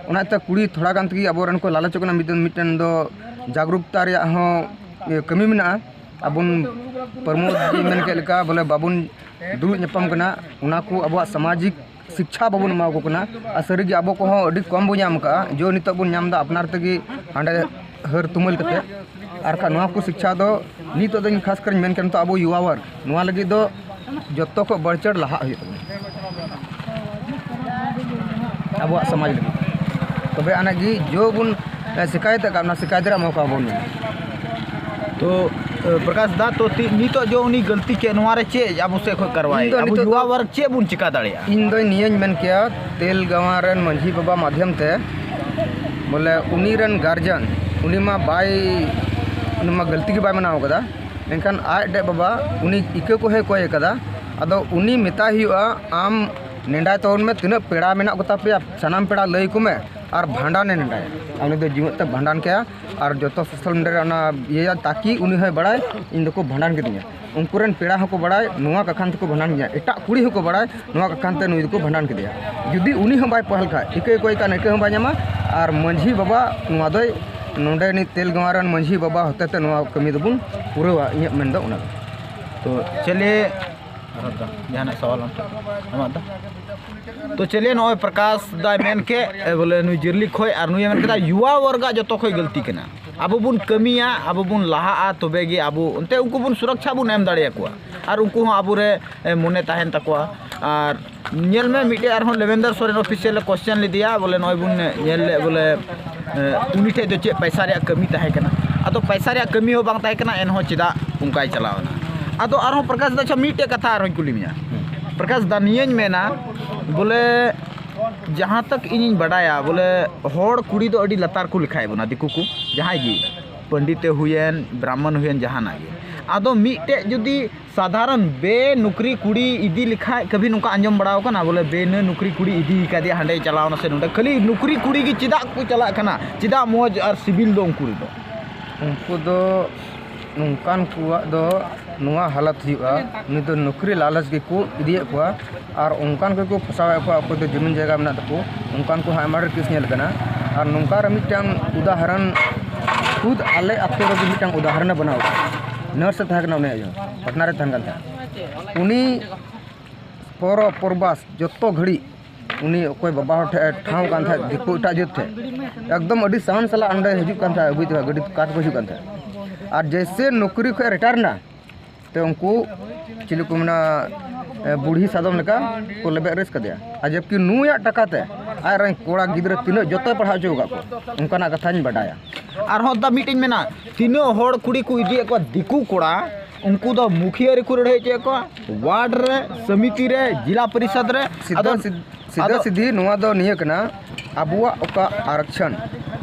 ᱚᱱᱟ ᱤᱭᱟᱹᱛᱮ ᱠᱩᱲᱤ ᱛᱷᱚᱲᱟ ᱜᱟᱱ ᱛᱮᱜᱮ ᱟᱵᱚ ᱨᱮᱱ ᱠᱚ ᱞᱟᱞᱚᱪᱚᱜ ᱠᱟᱱᱟ᱾ ᱢᱤᱫᱴᱮᱱ, ᱢᱤᱫᱴᱮᱱ ᱫᱚ ᱡᱟᱜᱽᱨᱩᱠᱛᱟ ᱨᱮᱭᱟᱜ ᱦᱚᱸ, ᱤᱭᱟᱹ, ᱠᱟᱹᱢᱤ ᱢᱮᱱᱟᱜᱼᱟ᱾ ᱟᱵᱚᱱ ᱯᱨᱚᱢᱳᱫ ᱡᱤ ᱢᱮᱱ ᱠᱮᱫ ᱞᱮᱠᱟ, ᱵᱚᱞᱮ, ᱵᱟᱵᱚᱱ ᱫᱩᱲᱩᱵ ᱧᱟᱯᱟᱢ ᱠᱟᱱᱟ, ᱚᱱᱟ ᱠᱚ ᱟᱵᱚᱣᱟᱜ ᱥᱟᱢᱟᱡᱤᱠ ᱥᱤᱠᱪᱷᱟ ᱵᱟᱵᱚᱱ ᱮᱢᱟ ᱠᱚ ᱠᱟᱱᱟ᱾ ᱟᱨ ᱥᱟᱹᱨᱤᱜᱮ ᱟᱵᱚ ᱠᱚᱦᱚᱸ ᱟᱹᱰᱤ ᱠᱚᱢ ᱵᱚᱱ ᱧᱟᱢ ᱟᱠᱟᱫᱼᱟ᱾ ᱡᱚ ᱱᱤᱛᱚᱜ ᱵᱚᱱ ᱧᱟᱢ ᱮᱫᱟ, ᱟᱯᱱᱟᱨ ᱛᱮᱜᱮ ᱦᱟᱸᱰᱮ ᱦᱟᱹᱨ ᱛᱩᱢᱟᱹᱞ ᱠᱟᱛᱮ᱾ ᱟᱨ ᱠᱷᱟᱱ ᱱᱚᱣᱟ ᱠᱚ ᱥᱤᱠᱪᱷᱟ ᱫᱚ ᱱᱤᱛᱚᱜ ᱫᱚ ᱤᱧ ᱠᱷᱟᱥ ᱠᱟᱨᱤᱧ ᱢᱮᱱ ᱠᱮᱭᱟ, ᱱᱤᱛᱚᱜ ᱟᱵᱚ ᱭᱩᱣᱟ ᱣᱟᱨᱜᱽ ᱱᱚᱣᱟ ᱞᱟᱹᱜᱤᱫ ᱫᱚ ᱡᱚᱛᱚ ᱠᱷᱚᱱ ᱵᱟᱹᱲᱪᱟᱹᱲ ᱞᱟᱦᱟᱜ ᱦᱩᱭᱩᱜ ᱛᱟᱵᱚᱱᱟ ᱟᱵᱚᱣᱟᱜ ᱥᱚᱢᱟᱡᱽ ᱞᱟᱹᱜᱤᱫ᱾ ᱛᱚᱵᱮ ᱟᱱᱟᱜ ᱜᱮ ᱡᱚ ᱵᱚᱱ, ᱮ, ᱥᱤᱠᱟᱭᱚᱛ ᱟᱠᱟᱫ, ᱚᱱᱟ ᱥᱤᱠᱟᱭᱚᱛ ᱨᱮᱭᱟᱜ ᱢᱚᱠᱟ ᱵᱚᱱ ᱧᱟᱢᱟ᱾ ᱛᱚ, ᱮ, ᱯᱨᱚᱠᱟᱥ ᱫᱟ, ᱛᱚ ᱛᱤ-, ᱱᱤᱛᱚᱜ ᱡᱚ ᱩᱱᱤ ᱜᱟᱹᱞᱛᱤ ᱠᱮᱫ, ᱱᱚᱣᱟ ᱨᱮ ᱪᱮᱫ ᱟᱵᱚ ᱥᱮᱫ ᱠᱷᱚᱱ ᱠᱟᱨᱣᱟᱭ? ᱤᱧ ᱫᱚ ᱟᱵᱚ ᱱᱤᱛᱚᱜ ᱭᱩᱣᱟ ᱫᱚ ᱣᱟᱨᱜᱽ ᱪᱮᱫ ᱵᱚᱱ ᱪᱤᱠᱟ ᱫᱟᱲᱮᱭᱟᱜᱼᱟ? ᱤᱧ ᱫᱚ ᱱᱤᱭᱟᱹᱧ ᱢᱮᱱ ᱠᱮᱭᱟ, ᱛᱮᱞᱜᱟᱣᱟ ᱨᱮᱱ ᱢᱟᱹᱡᱷᱤ ᱵᱟᱵᱟ ᱢᱟᱫᱷᱭᱚᱢ ᱛᱮ, ᱵᱚᱞᱮ, ᱩᱱᱤ ᱨᱮᱱ ᱜᱟᱨᱡᱮᱱ, ᱩᱱᱤ ᱢᱟ ᱵᱟᱭ, ᱩᱱᱤ ᱢᱟ ᱜᱟᱹᱞᱛᱤ ᱜᱮ ᱵᱟᱭ ᱢᱟᱱᱟᱣ ᱠᱟᱫᱟ, ᱢᱮᱱᱠᱷᱟᱱ ᱟᱡ ᱰᱮ ᱵᱟᱵᱟ ᱩᱱᱤ ᱤᱠᱟᱹ ᱠᱚᱦᱚᱸᱭ ᱠᱚᱭ ᱠᱟᱫᱟ᱾ ᱟᱫᱚ ᱩᱱᱤ ᱢᱮᱛᱟᱭ ᱦᱩᱭᱩᱜᱼᱟ, ᱟᱢ ᱱᱮᱰᱟᱭ ᱛᱟᱵᱚᱱ ᱢᱮ, ᱛᱤᱱᱟᱹᱜ ᱯᱮᱲᱟ ᱢᱮᱱᱟᱜ ᱠᱚᱛᱟ ᱯᱮᱭᱟ, ᱥᱟᱱᱟᱢ ᱯᱮᱲᱟ ᱞᱟᱹᱭ ᱟᱠᱚ ᱢᱮ, ᱟᱨ ᱵᱷᱟᱸᱰᱟᱱᱮ ᱱᱮᱰᱟᱭᱟ᱾ ᱟᱨ ᱩᱱᱤ ᱫᱚ ᱡᱤᱣᱮᱫ ᱛᱮ ᱵᱷᱟᱸᱰᱟᱱ ᱠᱟᱭᱟ, ᱟᱨ ᱡᱚᱛᱚ ᱥᱳᱥᱟᱞ ᱢᱤᱰᱤᱭᱟ ᱨᱮ ᱚᱱᱟ ᱤᱭᱟᱹᱭᱟ, ᱛᱟᱠᱤ ᱩᱱᱤ ᱦᱚᱸᱭ ᱵᱟᱲᱟᱭ ᱤᱧ ᱫᱚᱠᱚ ᱵᱷᱟᱸᱰᱟᱱ ᱠᱤᱫᱤᱧᱟ᱾ ᱩᱱᱠᱩ ᱨᱮᱱ ᱯᱮᱲᱟ ᱦᱚᱸᱠᱚ ᱵᱟᱲᱟᱭ ᱱᱚᱣᱟ ᱠᱟᱠᱷᱟᱱ ᱛᱮᱠᱚ ᱵᱷᱟᱸᱰᱟᱱ ᱠᱤᱫᱤᱧᱟ, ᱮᱴᱟᱜ ᱠᱩᱲᱤ ᱦᱚᱸᱠᱚ ᱵᱟᱲᱟᱭ ᱱᱚᱣᱟ ᱠᱟᱠᱷᱟᱱ ᱛᱮ ᱱᱩᱭ ᱫᱚᱠᱚ ᱵᱷᱟᱸᱰᱟᱱ ᱠᱮᱫᱮᱭᱟ᱾ ᱡᱩᱫᱤ ᱩᱱᱤ ᱦᱚᱸ ᱵᱟᱭ ᱯᱟᱦᱟᱞ ᱠᱷᱟᱡ, ᱤᱠᱟᱹᱭ ᱠᱚᱭ ᱠᱟᱱ ᱤᱠᱟᱹ ᱦᱚᱸ ᱵᱟᱭ ᱧᱟᱢᱟ, ᱟᱨ ᱢᱟᱹᱡᱷᱤ ᱵᱟᱵᱟ ᱱᱚᱣᱟ ᱫᱚᱭ, ᱱᱚᱰᱮᱱᱤᱡ ᱛᱮᱞᱜᱟᱶᱟ ᱨᱮᱱ ᱢᱟᱹᱡᱷᱤ ᱵᱟᱵᱟ ᱦᱚᱛᱮ ᱛᱮ ᱱᱚᱣᱟ ᱠᱟᱹᱢᱤ ᱫᱚᱵᱚᱱ ᱯᱩᱨᱟᱹᱣᱟ, ᱤᱧᱟᱹᱜ ᱢᱮᱱ ᱫᱚ ᱚᱱᱟ ᱫᱚ᱾ ᱛᱚ ᱪᱮᱞᱮ ᱟᱨ ᱫᱚ ᱡᱟᱦᱟᱱᱟᱜ ᱥᱟᱣᱟᱞ ᱟᱢ ᱴᱷᱮᱱ? ᱟᱢᱟᱜ ᱫᱚ? ᱛᱚ ᱪᱮᱞᱮ ᱱᱚᱜᱼᱚᱭ ᱯᱨᱚᱠᱟᱥ ᱫᱟᱭ ᱢᱮᱱ ᱠᱮᱫ, ᱮ, ᱵᱚᱞᱮ ᱱᱩᱭ ᱡᱤᱨᱞᱤ ᱠᱷᱚᱡ, ᱟᱨ ᱱᱩᱭᱮ ᱢᱮᱱ ᱠᱮᱫᱟ ᱭᱩᱣᱟ ᱣᱟᱨᱜᱟᱜ ᱡᱚᱛᱚ ᱠᱷᱚᱡ ᱜᱟᱹᱞᱛᱤ ᱠᱟᱱᱟ᱾ ᱟᱵᱚ ᱵᱚᱱ ᱠᱟᱹᱢᱤᱭᱟ, ᱟᱵᱚ ᱵᱚᱱ ᱞᱟᱦᱟᱜᱼᱟ, ᱛᱚᱵᱮ ᱜᱮ ᱟᱵᱚ ᱚᱱᱛᱮ ᱩᱱᱠᱩ ᱵᱚᱱ ᱥᱩᱨᱚᱠᱪᱷᱟ ᱵᱚᱱ ᱮᱢ ᱫᱟᱲᱮᱭᱟᱠᱚᱣᱟ, ᱟᱨ ᱩᱱᱠᱩ ᱦᱚᱸ ᱟᱵᱚᱨᱮ, ᱮ, ᱢᱚᱱᱮ ᱛᱟᱦᱮᱱ ᱛᱟᱠᱚᱣᱟ᱾ ᱟᱨ ᱧᱮᱞ ᱢᱮ, ᱢᱤᱫᱴᱮᱡ ᱟᱨᱦᱚᱸ ᱞᱮᱵᱮᱱᱫᱚᱨ ᱥᱚᱨᱮᱱ ᱚᱯᱷᱤᱥᱤᱭᱟᱞ ᱞᱮ ᱠᱚᱥᱪᱮᱱ ᱞᱮᱫᱮᱭᱟ, ᱵᱚᱞᱮ ᱱᱚᱜᱼᱚᱭ ᱵᱚᱱ ᱧᱮᱞ ᱞᱮᱫ, ᱵᱚᱞᱮ, ᱮ, ᱩᱱᱤ ᱴᱷᱮᱡ ᱫᱚ ᱪᱮᱫ ᱯᱟᱭᱥᱟ ᱨᱮᱭᱟᱜ ᱠᱟᱹᱢᱤ ᱛᱟᱦᱮᱸ ᱠᱟᱱᱟ? ᱟᱫᱚ ᱯᱟᱭᱥᱟ ᱨᱮᱭᱟᱜ ᱠᱟᱹᱢᱤ ᱦᱚᱸ ᱵᱟᱝ ᱛᱟᱦᱮᱸ ᱠᱟᱱᱟ, ᱮᱱᱦᱚᱸ ᱪᱮᱫᱟᱜ ᱚᱱᱠᱟᱭ ᱪᱟᱞᱟᱣ ᱮᱱᱟ? ᱟᱫᱚ ᱟᱨᱦᱚᱸ ᱯᱨᱚᱠᱟᱥ ᱫᱟ, ᱟᱪᱪᱷᱟ, ᱢᱤᱫᱴᱮᱡ ᱠᱟᱛᱷᱟ ᱟᱨᱦᱚᱸᱧ ᱠᱩᱞᱤ ᱢᱮᱭᱟ᱾ ᱯᱨᱚᱠᱟᱥ ᱫᱟ, ᱱᱤᱭᱟᱹᱧ ᱢᱮᱱᱟ, ᱵᱚᱞᱮ, ᱡᱟᱦᱟᱸ ᱛᱟᱠ ᱤᱧᱤᱧ ᱵᱟᱰᱟᱭᱟ, ᱵᱚᱞᱮ, ᱦᱚᱲ ᱠᱩᱲᱤ ᱫᱚ ᱟᱹᱰᱤ ᱞᱟᱛᱟᱨ ᱠᱚ ᱞᱮᱠᱷᱟᱭᱮᱫ ᱵᱚᱱᱟ, ᱫᱤᱠᱩ ᱠᱚ, ᱡᱟᱦᱟᱸᱭ ᱜᱮ, ᱯᱚᱱᱰᱤᱛᱮ ᱦᱩᱭᱮᱱ, ᱵᱨᱟᱦᱢᱚᱱ ᱦᱩᱭᱮᱱ, ᱡᱟᱦᱟᱱᱟᱜ ᱜᱮ᱾ ᱟᱫᱚ ᱢᱤᱫᱴᱮᱡ ᱡᱩᱫᱤ ᱥᱟᱫᱷᱟᱨᱚᱱ ᱵᱮ ᱱᱩᱠᱨᱤ ᱠᱩᱲᱤ ᱤᱫᱤ ᱞᱮᱠᱷᱟᱡ, ᱠᱟᱵᱷᱤ ᱱᱚᱝᱠᱟ ᱟᱸᱡᱚᱢ ᱵᱟᱲᱟᱣ ᱠᱟᱱᱟ, ᱵᱚᱞᱮ, ᱵᱮ ᱱᱩᱠᱨᱤ ᱠᱩᱲᱤ ᱤᱫᱤ ᱠᱟᱫᱮᱭᱟ, ᱦᱟᱸᱰᱮᱭ ᱪᱟᱞᱟᱣ ᱱᱟ ᱥᱮ ᱱᱚᱸᱰᱮ? ᱠᱷᱟᱹᱞᱤ ᱱᱩᱠᱨᱤ ᱠᱩᱲᱤ ᱜᱮ ᱪᱮᱫᱟᱜ ᱠᱚ ᱪᱟᱞᱟᱜ ᱠᱟᱱᱟ? ᱪᱮᱫᱟᱜ ᱢᱚᱡᱽ ᱟᱨ ᱥᱤᱵᱤᱞ ᱫᱚ ᱩᱱᱠᱩ ᱨᱮᱫᱚ? ᱩᱱᱠᱩ ᱫᱚ, ᱱᱚᱝᱠᱟᱱ ᱠᱚᱣᱟᱜ ᱫᱚ ᱱᱚᱣᱟ ᱦᱟᱞᱚᱛ ᱦᱩᱭᱩᱜᱼᱟ, ᱩᱱᱤ ᱫᱚ ᱱᱩᱠᱨᱤ ᱞᱟᱞᱚᱪ ᱜᱮᱠᱚ ᱤᱫᱤᱭᱮᱫ ᱠᱚᱣᱟ᱾ ᱟᱨ ᱚᱱᱠᱟᱱ ᱠᱚᱠᱚ ᱯᱷᱟᱥᱟᱣᱮᱫ ᱠᱚᱣᱟ, ᱚᱠᱚᱭ ᱫᱚ ᱡᱩᱢᱤ ᱡᱟᱭᱜᱟ ᱢᱮᱱᱟᱜ ᱛᱟᱠᱚ, ᱚᱱᱠᱟᱱ ᱠᱚ ᱦᱚᱸ ᱟᱭᱢᱟ ᱰᱷᱮᱨ ᱠᱮᱥ ᱧᱮᱞ ᱠᱟᱱᱟ᱾ ᱟᱨ ᱱᱚᱝᱠᱟ ᱨᱮ ᱢᱤᱫᱴᱟᱝ ᱩᱫᱟᱦᱚᱨᱚᱱ, ᱠᱷᱩᱫ ᱟᱞᱮ ᱟᱛᱳ ᱨᱮᱜᱮ ᱢᱤᱫᱴᱟᱝ ᱩᱫᱟᱦᱚᱨᱚᱱᱮ ᱵᱮᱱᱟᱣ ᱠᱟᱜᱼᱟ᱾ ᱱᱟᱨᱥ ᱮ ᱛᱟᱦᱮᱸ ᱠᱟᱱᱟ, ᱩᱱᱤ ᱟᱭᱳ ᱯᱟᱴᱱᱟ ᱨᱮ ᱛᱟᱦᱮᱱ ᱠᱟᱱ ᱛᱟᱦᱮᱸᱫ᱾ ᱩᱱᱤ ᱯᱚᱨᱚᱵᱽ ᱯᱚᱨᱵᱟᱥ ᱡᱚᱛᱚ ᱜᱷᱟᱹᱲᱤᱡ ᱩᱱᱤ ᱚᱠᱚᱭ ᱵᱟᱵᱟ ᱦᱚᱲ ᱴᱷᱮᱱ ᱮ ᱴᱷᱟᱶ ᱠᱟᱱ ᱛᱟᱦᱮᱸᱫ, ᱫᱤᱠᱩ ᱮᱴᱟᱜ ᱡᱟᱹᱛ ᱴᱷᱮᱱ, ᱮᱠᱫᱚᱢ ᱟᱹᱰᱤ ᱥᱟᱱ ᱥᱟᱞᱟᱜ ᱚᱸᱰᱮ ᱦᱤᱡᱩᱜ ᱠᱟᱱ ᱛᱟᱦᱮᱸᱫ, ᱟᱹᱜᱩᱭ ᱛᱟᱦᱮᱸᱫ, ᱜᱟᱹᱰᱤ ᱠᱟᱨ ᱛᱮᱠᱚ ᱦᱤᱡᱩᱜ ᱠᱟᱱ ᱛᱟᱦᱮᱸᱫ᱾ ᱟᱨ ᱡᱮᱭᱥᱮ ᱱᱚᱠᱨᱤ ᱠᱷᱚᱱ ᱨᱤᱴᱟᱭᱟᱨ ᱮᱱᱟ, ᱛᱚ ᱩᱱᱠᱩ ᱪᱤᱞᱤ ᱠᱚ ᱢᱮᱱᱟ, ᱮ, ᱵᱩᱲᱦᱤ ᱥᱟᱫᱚᱢ ᱞᱮᱠᱟ ᱠᱚ ᱞᱮᱵᱮᱫ ᱨᱟᱹᱥ ᱠᱟᱫᱮᱭᱟ᱾ ᱟᱨ ᱡᱚᱵᱠᱤ ᱱᱩᱭᱟᱜ ᱴᱟᱠᱟ ᱛᱮ ᱟᱡ ᱨᱮᱱ ᱠᱚᱲᱟ ᱜᱤᱫᱽᱨᱟᱹ ᱛᱤᱱᱟᱹᱜ ᱡᱚᱛᱚᱭ ᱯᱟᱲᱦᱟᱣ ᱦᱚᱪᱚ ᱟᱠᱟᱫ ᱠᱚᱣᱟ, ᱚᱱᱠᱟᱱᱟᱜ ᱠᱟᱛᱷᱟᱧ ᱵᱟᱰᱟᱭᱟ᱾ ᱟᱨᱦᱚᱸ ᱫᱟ ᱢᱤᱫᱴᱮᱱ ᱢᱮᱱᱟ, ᱛᱤᱱᱟᱹᱜ ᱦᱚᱲ ᱠᱩᱲᱤ ᱠᱚ ᱤᱫᱤᱭᱮᱫ ᱠᱚᱣᱟ ᱫᱤᱠᱩ ᱠᱚᱲᱟ, ᱩᱱᱠᱩ ᱫᱚ ᱢᱩᱠᱷᱤᱭᱟᱹ ᱨᱮᱠᱚ ᱞᱟᱹᱲᱦᱟᱹᱭ ᱦᱚᱪᱚᱭᱮᱫ ᱠᱚᱣᱟ, ᱣᱟᱨᱰ ᱨᱮ, ᱥᱚᱢᱤᱛᱤ ᱨᱮ, ᱡᱮᱞᱟ ᱯᱚᱨᱤᱥᱚᱫᱽ ᱨᱮ᱾ ᱥᱤᱫᱷᱟᱹ ᱟᱫᱚ ᱥᱤᱫ-, ᱥᱤᱫᱷᱟᱹ ᱟᱫᱚ ᱥᱤᱫᱷᱤ ᱱᱚᱣᱟ ᱫᱚ ᱱᱤᱭᱟᱹ ᱠᱟᱱᱟ, ᱟᱵᱚᱣᱟᱜ ᱚᱠᱟ ᱟᱨᱚᱠᱪᱷᱚᱱ,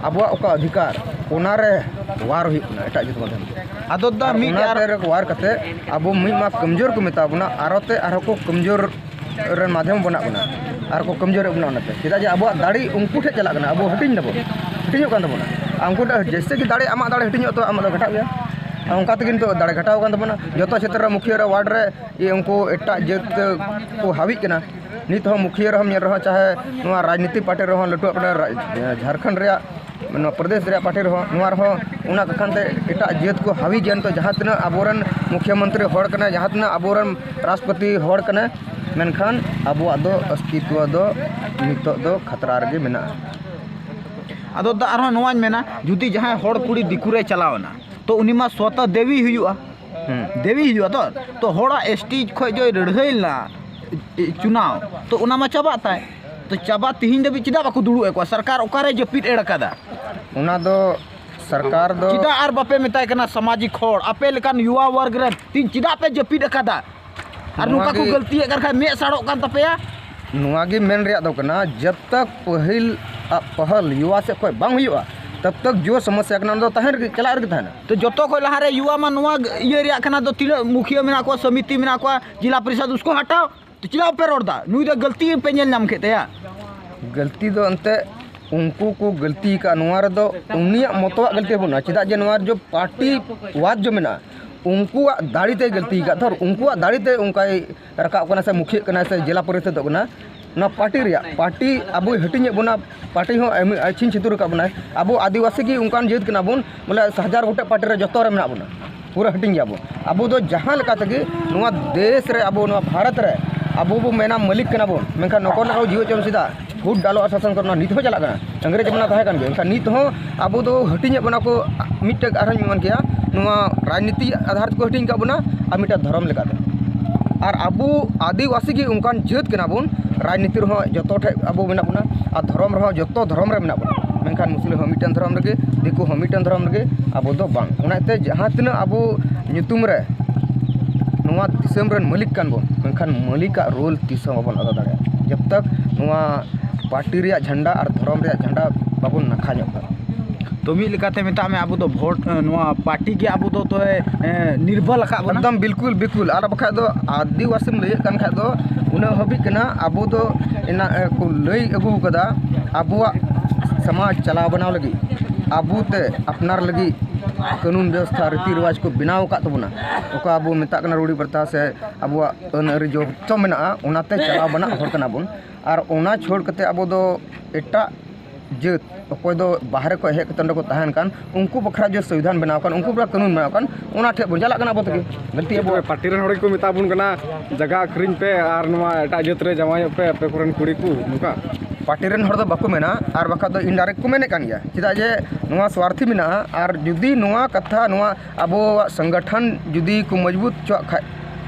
ᱟᱵᱚᱣᱟᱜ ᱚᱠᱟ ᱚᱫᱷᱤᱠᱟᱨ, ᱚᱱᱟ ᱨᱮ ᱣᱟᱨ ᱦᱩᱭᱩᱜ ᱠᱟᱱᱟ ᱮᱴᱟᱜ ᱡᱟᱹᱛ ᱢᱟᱫᱽᱫᱷᱚᱢ ᱛᱮ᱾ ᱟᱫᱚ ᱫᱟ ᱟᱨ ᱢᱤᱫ ᱚᱱᱟ ᱟᱨ ᱛᱮ ᱨᱮ ᱣᱟᱨ ᱠᱟᱛᱮ ᱟᱵᱚ ᱢᱤᱫ ᱢᱟ ᱠᱚᱢᱡᱳᱨ ᱠᱚ ᱢᱮᱛᱟ ᱵᱚᱱᱟ, ᱟᱨᱚ ᱛᱮ ᱟᱨᱦᱚᱸ ᱠᱚ ᱠᱚᱢᱡᱳᱨ ᱨᱮᱱ ᱢᱟᱫᱷᱭᱚᱢ ᱵᱮᱱᱟᱜ ᱵᱚᱱᱟ, ᱟᱨ ᱠᱚ ᱠᱚᱢᱡᱳᱨᱮᱫ ᱵᱚᱱᱟ ᱚᱱᱟᱛᱮ᱾ ᱪᱮᱫᱟᱜ ᱡᱮ ᱟᱵᱚᱣᱟᱜ ᱫᱟᱲᱮ ᱩᱱᱠᱩ ᱴᱷᱮᱱ ᱪᱟᱞᱟᱜ ᱠᱟᱱᱟ, ᱟᱵᱚ ᱦᱟᱹᱴᱤᱧ ᱫᱟᱵᱚᱱ, ᱦᱟᱹᱴᱤᱧᱚᱜ ᱠᱟᱱ ᱛᱟᱵᱚᱱᱟ᱾ ᱟᱨ ᱩᱱᱠᱩ ᱴᱷᱮᱱ ᱡᱮᱭᱥᱮ ᱜᱮ ᱫᱟᱲᱮ ᱟᱢᱟᱜ ᱫᱟᱲᱮ ᱦᱟᱹᱴᱤᱧᱚᱜ ᱛᱚ ᱟᱢᱟᱜ ᱫᱚ ᱜᱷᱟᱴᱟᱜ ᱜᱮᱭᱟ᱾ ᱟᱨ ᱚᱱᱠᱟ ᱛᱮᱜᱮ ᱱᱤᱛᱚᱜ ᱫᱟᱲᱮ ᱜᱷᱟᱴᱟᱣ ᱟᱠᱟᱱ ᱛᱟᱵᱚᱱᱟ᱾ ᱡᱚᱛᱚ ᱪᱷᱮᱛᱨᱚ ᱨᱮ, ᱢᱩᱠᱷᱤᱭᱟᱹ ᱨᱮ, ᱣᱟᱨᱰ ᱨᱮ, ᱤᱭᱟᱹ, ᱩᱱᱠᱩ ᱮᱴᱟᱜ ᱡᱟᱹᱛ ᱠᱚ ᱦᱟᱹᱣᱤᱜ ᱠᱟᱱᱟ᱾ ᱱᱤᱛ ᱦᱚᱸ ᱢᱩᱠᱷᱤᱭᱟᱹ ᱨᱮᱦᱚᱸᱢ ᱧᱮᱞ ᱨᱮᱦᱚᱸ, ᱪᱟᱦᱮ ᱱᱚᱣᱟ ᱨᱟᱡᱽᱱᱤᱛᱤ ᱯᱟᱨᱴᱤ ᱨᱮᱦᱚᱸ, ᱞᱟᱹᱴᱩ ᱟᱯᱱᱟᱨ ᱨᱟᱡᱽ-, ᱡᱷᱟᱲᱠᱷᱚᱸᱰ ᱨᱮᱭᱟᱜ, ᱱᱚᱣᱟ ᱯᱨᱚᱫᱮᱥ ᱨᱮᱭᱟᱜ ᱯᱟᱨᱴᱤ ᱨᱮᱦᱚᱸ, ᱱᱚᱣᱟ ᱨᱮᱦᱚᱸ ᱚᱱᱟ ᱠᱟᱠᱷᱟᱱ ᱛᱮ ᱮᱴᱟᱜ ᱡᱟᱹᱛ ᱠᱚ ᱦᱟᱹᱣᱤ ᱜᱮᱭᱟ᱾ ᱱᱤᱛᱚᱜ ᱡᱟᱦᱟᱸ ᱛᱤᱱᱟᱹᱜ ᱟᱵᱚᱨᱮᱱ ᱢᱩᱠᱷᱭᱟᱹ ᱢᱚᱱᱛᱨᱤ ᱦᱚᱲ ᱠᱟᱱᱟᱭ, ᱡᱟᱦᱟᱸ ᱛᱤᱱᱟᱹᱜ ᱟᱵᱚᱨᱮᱱ ᱨᱟᱥᱴᱨᱚᱯᱚᱛᱤ ᱦᱚᱲ ᱠᱟᱱᱟᱭ, ᱢᱮᱱᱠᱷᱟᱱ ᱟᱵᱚᱣᱟᱜ ᱫᱚ ᱚᱥᱛᱤᱛᱣᱚ ᱫᱚ ᱱᱤᱛᱚᱜ ᱫᱚ ᱠᱷᱟᱛᱨᱟ ᱨᱮᱜᱮ ᱢᱮᱱᱟᱜᱼᱟ᱾ ᱟᱫᱚ ᱫᱟ ᱟᱨᱦᱚᱸ ᱱᱚᱣᱟᱧ ᱢᱮᱱᱟ, ᱡᱩᱫᱤ ᱡᱟᱦᱟᱸᱭ ᱦᱚᱲ ᱠᱩᱲᱤ ᱫᱤᱠᱩ ᱨᱮᱭ ᱪᱟᱞᱟᱣ ᱮᱱᱟ, ᱛᱚ ᱩᱱᱤ ᱢᱟ ᱥᱣᱚᱛᱚ ᱫᱮᱣᱤ ᱦᱩᱭᱩᱜᱼᱟ᱾ ᱦᱩᱸ᱾ ᱫᱮᱣᱤ ᱦᱩᱭᱩᱜᱼᱟ ᱛᱚ᱾ ᱛᱚ ᱦᱚᱲᱟᱜ ᱮᱥᱴᱤ ᱠᱷᱚᱡ ᱡᱚᱭ ᱞᱟᱹᱲᱦᱟᱹᱭ ᱞᱮᱱᱟ, ᱮ, ᱪᱩᱱᱟᱣ, ᱛᱚ ᱚᱱᱟ ᱢᱟ ᱪᱟᱵᱟᱜ ᱛᱟᱭ᱾ ᱛᱚ ᱪᱟᱵᱟ ᱛᱤᱦᱤᱧ ᱫᱷᱟᱹᱵᱤᱡ ᱪᱮᱫᱟᱜ ᱵᱟᱠᱚ ᱫᱩᱲᱩᱵ ᱮᱫ ᱠᱚᱣᱟ? ᱥᱚᱨᱠᱟᱨ ᱚᱠᱟᱨᱮ ᱡᱟᱹᱯᱤᱫ ᱮᱲ ᱟᱠᱟᱫᱟ? ᱚᱱᱟ ᱫᱚ ᱥᱚᱨᱠᱟᱨ ᱫᱚ ᱪᱮᱫᱟᱜ ᱟᱨ ᱵᱟᱯᱮ ᱢᱮᱛᱟᱭ ᱠᱟᱱᱟ? ᱥᱟᱢᱟᱡᱤᱠ ᱦᱚᱲ, ᱟᱯᱮ ᱞᱮᱠᱟᱱ ᱭᱩᱣᱟ ᱣᱟᱨᱜᱽ ᱨᱮᱱ ᱛᱤᱦᱤᱧ ᱪᱮᱫᱟᱜ ᱯᱮ ᱡᱟᱹᱯᱤᱫ ᱟᱠᱟᱫᱟ? ᱟᱨ ᱱᱚᱣᱟ ᱱᱚᱝᱠᱟ ᱠᱚ ᱜᱮ ᱜᱟᱹᱞᱛᱤᱭᱮᱫ ᱠᱟᱱ ᱠᱷᱟᱡ ᱢᱮᱫ ᱥᱟᱲᱚᱜ ᱠᱟᱱ ᱛᱟᱯᱮᱭᱟ᱾ ᱱᱚᱣᱟ ᱜᱮ ᱢᱮᱱ ᱨᱮᱭᱟᱜ ᱫᱚ ᱠᱟᱱᱟ, ᱡᱟᱵ ᱛᱟᱠ ᱯᱟᱹᱦᱤᱞ ᱟᱜ ᱯᱟᱦᱟᱞ ᱭᱩᱣᱟ ᱥᱮᱫ ᱠᱷᱚᱱ ᱵᱟᱝ ᱦᱩᱭᱩᱜᱼᱟ, ᱛᱟᱵ ᱛᱟᱠ ᱡᱳ ᱥᱚᱢᱚᱥᱥᱟ ᱠᱟᱱᱟ, ᱚᱱᱟ ᱫᱚ ᱛᱟᱦᱮᱱ ᱨᱮᱜᱮ, ᱪᱟᱞᱟᱜ ᱨᱮᱜᱮ ᱛᱟᱦᱮᱱᱟ᱾ ᱛᱚ ᱡᱚᱛᱚ ᱠᱷᱚᱱ ᱞᱟᱦᱟᱨᱮ ᱭᱩᱣᱟ ᱢᱟ ᱱᱚᱣᱟ ᱤᱭᱟᱹ ᱨᱮᱭᱟᱜ ᱠᱟᱱᱟ, ᱫᱚ ᱛᱤᱱᱟᱹᱜ ᱢᱩᱠᱷᱤᱭᱟᱹ ᱢᱮᱱᱟᱜ ᱠᱚᱣᱟ, ᱥᱚᱢᱤᱛᱤ ᱢᱮᱱᱟᱜ ᱠᱚᱣᱟ, ᱡᱮᱞᱟ ᱯᱚᱨᱤᱥᱚᱫ, ᱩᱥᱠᱚ ᱦᱟᱴᱟᱣ᱾ ᱛᱚ ᱪᱮᱫᱟᱜ ᱵᱟᱯᱮ ᱨᱚᱲ ᱮᱫᱟ? ᱱᱩᱭ ᱫᱚ ᱜᱟᱹᱞᱛᱤ ᱯᱮ ᱧᱮᱞ ᱧᱟᱢ ᱠᱮᱫ ᱛᱟᱭᱟ᱾ ᱜᱟᱹᱞᱛᱤ ᱫᱚ ᱮᱱᱛᱮᱫ ᱩᱱᱠᱩ ᱠᱚ ᱜᱟᱹᱞᱛᱤ ᱟᱠᱟᱫ᱾ ᱱᱚᱣᱟ ᱨᱮᱫᱚ ᱩᱱᱤᱭᱟᱜ ᱢᱚᱛᱚᱣᱟᱜ ᱜᱟᱹᱞᱛᱤ ᱵᱟᱹᱱᱩᱜᱼᱟ, ᱪᱮᱫᱟᱜ ᱡᱮ ᱱᱚᱣᱟ ᱡᱚ ᱯᱟᱨᱴᱤ ᱣᱟᱫ ᱡᱚ ᱢᱮᱱᱟᱜᱼᱟ, ᱩᱱᱠᱩᱣᱟᱜ ᱫᱟᱲᱮ ᱛᱮᱭ ᱜᱟᱹᱞᱛᱤ ᱟᱠᱟᱫ᱾ ᱫᱷᱚᱨ, ᱩᱱᱠᱩᱣᱟᱜ ᱫᱟᱲᱮ ᱛᱮ ᱚᱱᱠᱟᱭ ᱨᱟᱠᱟᱵ ᱠᱟᱱᱟ ᱥᱮ ᱢᱩᱠᱷᱤᱭᱟᱹᱜ ᱠᱟᱱᱟ ᱥᱮ ᱡᱮᱞᱟ ᱯᱚᱨᱤᱥᱚᱫᱚᱜ ᱠᱟᱱᱟ᱾ ᱱᱚᱣᱟ ᱯᱟᱨᱴᱤ ᱨᱮᱭᱟᱜ, ᱯᱟᱨᱴᱤ ᱟᱵᱚᱭ ᱦᱟᱹᱴᱤᱧᱮᱫ ᱵᱚᱱᱟ, ᱯᱟᱨᱴᱤ ᱦᱚᱸ ᱟᱹᱢᱤ-, ᱟᱹᱪᱷᱤᱧ ᱪᱷᱟᱹᱛᱩᱨ ᱟᱠᱟᱫ ᱵᱚᱱᱟᱭ᱾ ᱟᱵᱚ ᱟᱹᱫᱤᱵᱟᱹᱥᱤ ᱜᱮ ᱚᱱᱠᱟᱱ ᱡᱟᱹᱛ ᱠᱟᱱᱟ ᱵᱚᱱ, ᱵᱚᱞᱮ ᱦᱟᱡᱟᱨ ᱜᱚᱴᱮᱡ ᱯᱟᱨᱴᱤ ᱨᱮ ᱡᱚᱛᱚ ᱨᱮ ᱢᱮᱱᱟᱜ ᱵᱚᱱᱟ, ᱯᱩᱨᱟᱹ ᱦᱟᱹᱴᱤᱧ ᱜᱮᱭᱟ ᱵᱚᱱ᱾ ᱟᱵᱚ ᱫᱚ ᱡᱟᱦᱟᱸ ᱞᱮᱠᱟ ᱛᱮᱜᱮ ᱱᱚᱣᱟ ᱫᱮᱥ ᱨᱮ, ᱟᱵᱚ ᱱᱚᱣᱟ ᱵᱷᱟᱨᱚᱛ ᱨᱮ ᱟᱵᱚ ᱵᱚ ᱢᱮᱱᱟ ᱢᱟᱹᱞᱤᱠ ᱠᱟᱱᱟ ᱵᱚᱱ, ᱢᱮᱱᱠᱷᱟᱱ ᱱᱚᱠᱚᱞ ᱨᱮ ᱡᱤᱣᱮᱫ ᱪᱚᱢ ᱥᱮᱫᱟ ᱵᱷᱩᱴ ᱰᱟᱞᱚᱜ ᱟᱨ ᱥᱟᱥᱚᱱ ᱠᱚᱨᱮ ᱱᱚᱣᱟ ᱱᱤᱛ ᱦᱚᱸ ᱪᱟᱞᱟᱜ ᱠᱟᱱᱟ᱾ ᱤᱝᱨᱮᱡᱽ ᱡᱚᱢᱟᱱᱟ ᱛᱟᱦᱮᱸ ᱠᱟᱱ ᱜᱮᱭᱟ, ᱮᱱᱠᱷᱟᱱ ᱱᱤᱛ ᱦᱚᱸ ᱟᱵᱚ ᱫᱚ ᱦᱟᱹᱴᱤᱧᱮᱫ ᱵᱚᱱᱟ ᱠᱚ᱾ ᱢᱤᱫᱴᱮᱡ ᱟᱨᱦᱚᱸᱧ ᱢᱮᱱ ᱠᱮᱭᱟ, ᱱᱚᱣᱟ ᱨᱟᱡᱽᱱᱤᱛᱤ ᱟᱫᱷᱟᱨ ᱛᱮᱠᱚ ᱦᱟᱹᱴᱤᱧ ᱟᱠᱟᱫ ᱵᱚᱱᱟ ᱟᱨ ᱢᱤᱫᱴᱮᱡ ᱫᱷᱚᱨᱚᱢ ᱞᱮᱠᱟᱛᱮ᱾ ᱟᱨ ᱟᱵᱚ ᱟᱹᱫᱤᱵᱟᱹᱥᱤ ᱜᱮ ᱚᱱᱠᱟᱱ ᱡᱟᱹᱛ ᱠᱟᱱᱟ ᱵᱚᱱ, ᱨᱟᱡᱽᱱᱤᱛᱤ ᱨᱮᱦᱚᱸ ᱡᱚᱛᱚ ᱴᱷᱮᱡ ᱟᱵᱚ ᱢᱮᱱᱟᱜ ᱵᱚᱱᱟ ᱟᱨ ᱫᱷᱚᱨᱚᱢ ᱨᱮᱦᱚᱸ ᱡᱚᱛᱚ ᱫᱷᱚᱨᱚᱢ ᱨᱮ ᱢᱮᱱᱟᱜ ᱵᱚᱱᱟ, ᱢᱮᱱᱠᱷᱟᱱ ᱢᱩᱥᱞᱟᱹ ᱦᱚᱸ ᱢᱤᱫᱴᱮᱱ ᱫᱷᱚᱨᱚᱢ ᱨᱮᱜᱮ, ᱫᱤᱠᱩ ᱦᱚᱸ ᱢᱤᱫᱴᱮᱱ ᱫᱷᱚᱨᱚᱢ ᱨᱮᱜᱮ, ᱟᱵᱚ ᱫᱚ ᱵᱟᱝ᱾ ᱚᱱᱟᱛᱮ ᱡᱟᱦᱟᱸ ᱛᱤᱱᱟᱹᱜ ᱟᱵᱚ ᱧᱩᱛᱩᱢ ᱨᱮ ᱱᱚᱣᱟ ᱫᱤᱥᱚᱢ ᱨᱮᱱ ᱢᱟᱹᱞᱤᱠ ᱠᱟᱱ ᱵᱚᱱ, ᱢᱮᱱᱠᱷᱟᱱ ᱢᱟᱹᱞᱤᱠᱟᱜ ᱨᱳᱞ ᱛᱤᱥ ᱦᱚᱸ ᱵᱟᱵᱚᱱ ᱟᱫᱟ ᱫᱟᱲᱮᱭᱟᱜᱼᱟ, ᱡᱟᱵ ᱛᱟᱠ ᱱᱚᱣᱟ ᱯᱟᱨᱴᱤ ᱨᱮᱭᱟᱜ ᱡᱷᱟᱱᱰᱟ ᱟᱨ ᱫᱷᱚᱨᱚᱢ ᱨᱮᱭᱟᱜ ᱡᱷᱟᱱᱰᱟ ᱵᱟᱵᱚᱱ ᱱᱟᱠᱷᱟ ᱧᱚᱜ ᱠᱟᱜᱼᱟ᱾ ᱛᱚ ᱢᱤᱫ ᱞᱮᱠᱟᱛᱮ ᱢᱮᱛᱟᱜ ᱢᱮ, ᱟᱵᱚ ᱫᱚ ᱵᱷᱳᱴ, ᱮ, ᱱᱚᱣᱟ ᱯᱟᱨᱴᱤ ᱜᱮ ᱟᱵᱚ ᱫᱚ ᱛᱚᱭ, ᱮ, ᱱᱤᱨᱵᱚᱞ ᱟᱠᱟᱫ ᱵᱚᱱᱟ᱾ ᱮᱠᱫᱚᱢ ᱵᱤᱞᱠᱩᱞ, ᱵᱤᱞᱠᱩᱞ᱾ ᱟᱨ ᱵᱟᱠᱷᱟᱡ ᱫᱚ ᱟᱹᱫᱤᱵᱟᱹᱥᱤᱢ ᱞᱟᱹᱭᱮᱫ ᱠᱟᱱ ᱠᱷᱟᱡ ᱫᱚ ᱩᱱᱟᱹᱜ ᱦᱟᱹᱵᱤᱡ ᱠᱟᱱᱟ, ᱟᱵᱚ ᱫᱚ ᱮᱱᱟ, ᱮ, ᱠᱚ ᱞᱟᱹᱭ ᱟᱹᱜᱩ ᱠᱟᱫᱟ, ᱟᱵᱚᱣᱟᱜ ᱥᱚᱢᱟᱡᱽ ᱪᱟᱞᱟᱣ ᱵᱟᱱᱟᱣ ᱞᱟᱹᱜᱤᱫ, ᱟᱵᱚ ᱛᱮ ᱟᱯᱱᱟᱨ ᱞᱟᱹᱜᱤᱫ ᱠᱟᱹᱱᱩᱱ ᱵᱮᱵᱚᱥᱛᱷᱟ, ᱨᱤᱛᱤ ᱨᱮᱣᱟᱡᱽ ᱠᱚ ᱵᱮᱱᱟᱣ ᱟᱠᱟᱫ ᱛᱟᱵᱚᱱᱟ, ᱚᱠᱟ ᱵᱚ ᱢᱮᱛᱟᱜ ᱠᱟᱱᱟ ᱨᱩᱲᱤ ᱯᱨᱚᱛᱷᱟ ᱥᱮ ᱟᱵᱚᱣᱟᱜ ᱟᱹᱱ ᱟᱹᱨᱤ ᱡᱚᱛᱚ ᱢᱮᱱᱟᱜᱼᱟ, ᱚᱱᱟᱛᱮ ᱪᱟᱞᱟᱣ ᱵᱟᱱᱟᱜ ᱦᱚᱲ ᱠᱟᱱᱟ ᱵᱚᱱ᱾ ᱟᱨ ᱚᱱᱟ ᱪᱷᱟᱹᱲ ᱠᱟᱛᱮ ᱟᱵᱚ ᱫᱚ ᱮᱴᱟᱜ ᱡᱟᱹᱛ, ᱚᱠᱚᱭ ᱫᱚ ᱵᱟᱦᱨᱮ ᱠᱷᱚᱱ ᱦᱮᱡ ᱠᱟᱛᱮ ᱚᱸᱰᱮ ᱠᱚ ᱛᱟᱦᱮᱱ ᱠᱟᱱ, ᱩᱱᱠᱩ ᱵᱟᱠᱷᱨᱟ ᱡᱮ ᱥᱚᱝᱵᱤᱫᱷᱟᱱ ᱵᱮᱱᱟᱣ ᱠᱟᱱ, ᱩᱱᱠᱩ ᱵᱟᱠᱷᱨᱟ ᱠᱟᱹᱱᱩᱱ ᱵᱮᱱᱟᱣ ᱠᱟᱱ, ᱚᱱᱟ ᱴᱷᱮᱡ ᱵᱚᱱ ᱪᱟᱞᱟᱜ ᱠᱟᱱᱟ ᱟᱵᱚ ᱛᱮᱜᱮ, ᱜᱟᱹᱞᱛᱤ ᱟᱵᱚ᱾ ᱯᱟᱨᱴᱤ ᱨᱮᱱ ᱦᱚᱲ ᱜᱮᱠᱚ ᱢᱮᱛᱟ ᱵᱚᱱ ᱠᱟᱱᱟ, ᱡᱟᱭᱜᱟ ᱟᱹᱠᱷᱨᱤᱧ ᱯᱮ ᱟᱨ ᱱᱚᱣᱟ ᱮᱴᱟᱜ ᱡᱟᱹᱛ ᱨᱮ ᱡᱟᱶᱟᱭᱚᱜ ᱯᱮ, ᱟᱯᱮ ᱠᱚᱨᱮᱱ ᱠᱩᱲᱤ ᱠᱚ, ᱱᱚᱝᱠᱟ᱾ ᱯᱟᱨᱴᱤ ᱨᱮᱱ ᱦᱚᱲ ᱫᱚ ᱵᱟᱠᱚ ᱢᱮᱱᱟ, ᱟᱨ ᱵᱟᱠᱷᱟᱡ ᱫᱚ indirect ᱠᱚ ᱢᱮᱱᱮᱫ ᱠᱟᱱ ᱜᱮᱭᱟ, ᱪᱮᱫᱟᱜ ᱡᱮ ᱱᱚᱣᱟ ᱥᱣᱟᱨᱛᱷᱤ ᱢᱮᱱᱟᱜᱼᱟ᱾ ᱟᱨ ᱡᱩᱫᱤ ᱱᱚᱣᱟ ᱠᱟᱛᱷᱟ, ᱱᱚᱣᱟ ᱟᱵᱚᱣᱟᱜ ᱥᱚᱝᱜᱚᱴᱷᱚᱱ ᱡᱩᱫᱤ ᱠᱚ ᱢᱚᱡᱽᱵᱩᱛ ᱦᱚᱪᱚᱣᱟᱜ ᱠᱷᱟᱡ,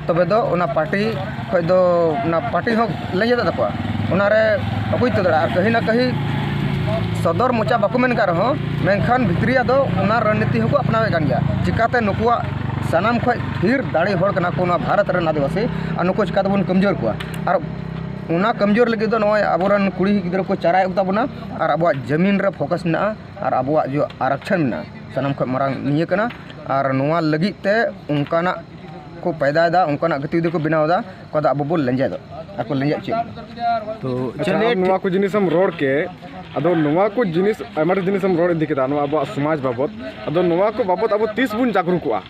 ᱛᱚᱵᱮ ᱫᱚ ᱚᱱᱟ ᱯᱟᱨᱴᱤ ᱠᱷᱚᱡ ᱫᱚ, ᱚᱱᱟ ᱯᱟᱨᱴᱤ ᱦᱚᱸ ᱞᱮᱸᱡᱮᱫᱚᱜ ᱛᱟᱠᱚᱣᱟ, ᱚᱱᱟᱨᱮ ᱵᱟᱠᱚ ᱡᱤᱛᱟᱹᱣ ᱫᱟᱲᱮᱭᱟᱜᱼᱟ᱾ ᱟᱨ ᱠᱟᱹᱦᱤ ᱱᱟ ᱠᱟᱹᱦᱤ ᱥᱚᱫᱚᱨ ᱢᱚᱪᱟ ᱵᱟᱠᱚ ᱢᱮᱱ ᱠᱟᱜ ᱨᱮᱦᱚᱸ, ᱢᱮᱱᱠᱷᱟᱱ ᱵᱷᱤᱛᱨᱤᱭᱟ ᱫᱚ ᱚᱱᱟ ᱨᱚᱱᱱᱤᱛᱤ ᱦᱚᱸᱠᱚ ᱟᱯᱱᱟᱣᱮᱫ ᱠᱟᱱ ᱜᱮᱭᱟ᱾ ᱪᱤᱠᱟᱛᱮ ᱱᱩᱠᱩᱣᱟᱜ ᱥᱟᱱᱟᱢ ᱠᱷᱚᱡ ᱰᱷᱮᱨ ᱫᱟᱲᱮ ᱦᱚᱲ ᱠᱟᱱᱟ ᱠᱚ ᱱᱚᱣᱟ ᱵᱷᱟᱨᱚᱛ ᱨᱮᱱ ᱟᱹᱫᱤᱵᱟᱹᱥᱤ, ᱟᱨ ᱱᱩᱠᱩ ᱪᱤᱠᱟ ᱛᱮᱵᱚᱱ ᱠᱚᱢᱡᱳᱨ ᱠᱚᱣᱟ? ᱟᱨ ᱚᱱᱟ ᱠᱚᱢᱡᱳᱨ ᱞᱟᱹᱜᱤᱫ ᱫᱚ ᱱᱚᱜᱼᱚᱭ ᱟᱵᱚᱨᱮᱱ ᱠᱩᱲᱤ ᱜᱤᱫᱽᱨᱟᱹ ᱠᱚ ᱪᱟᱨᱟᱭᱮᱫ ᱠᱚ ᱛᱟᱵᱚᱱᱟ ᱟᱨ ᱟᱵᱚᱣᱟᱜ ᱡᱟᱹᱢᱤᱱ ᱨᱮ ᱯᱷᱳᱠᱟᱥ ᱢᱮᱱᱟᱜᱼᱟ ᱟᱨ ᱟᱵᱚᱣᱟᱜ ᱡᱚ ᱟᱨᱚᱠᱥᱚᱱ ᱢᱮᱱᱟᱜᱼᱟ, ᱥᱟᱱᱟᱢ ᱠᱷᱚᱱ ᱢᱟᱨᱟᱝ ᱱᱤᱭᱟᱹ ᱠᱟᱱᱟ᱾ ᱟᱨ ᱱᱚᱣᱟ ᱞᱟᱹᱜᱤᱫ ᱛᱮ ᱚᱱᱠᱟᱱᱟᱜ ᱠᱚ ᱯᱟᱭᱫᱟᱭᱮᱫᱟ, ᱚᱱᱠᱟᱱᱟᱜ ᱜᱚᱛᱤᱵᱤᱫᱷᱤ ᱠᱚ ᱵᱮᱱᱟᱣ ᱮᱫᱟ, ᱚᱠᱟ ᱫᱚ ᱟᱵᱚ ᱵᱚᱱ ᱞᱮᱸᱡᱮᱫᱚᱜ ᱟᱨ ᱠᱚ ᱞᱮᱸᱡᱮᱫ ᱦᱚᱪᱚᱭᱮᱫ ᱵᱚᱱᱟ᱾ ᱛᱚ ᱟᱪᱪᱷᱟ, ᱪᱚᱞᱮ ᱟᱢ ᱱᱚᱣᱟ ᱠᱚ ᱡᱤᱱᱤᱥ ᱮᱢ ᱨᱚᱲ ᱠᱮᱫ, ᱟᱫᱚ ᱱᱚᱣᱟ ᱠᱚ ᱡᱤᱱᱤᱥ ᱟᱭᱢᱟ ᱰᱷᱮᱨ ᱡᱤᱱᱤᱥ ᱮᱢ ᱨᱚᱲ ᱤᱫᱤ ᱠᱮᱫᱟ ᱱᱚᱣᱟ ᱟᱵᱚᱣᱟᱜ ᱥᱚᱢᱟᱡᱽ ᱵᱟᱵᱚᱫ, ᱟᱫᱚ ᱱᱚᱣᱟ ᱠᱚ ᱵᱟᱵᱚᱫ ᱟᱵᱚ ᱛᱤᱥ ᱵᱚᱱ ᱡᱟᱜᱽᱨᱩᱠᱚᱜᱼᱟ?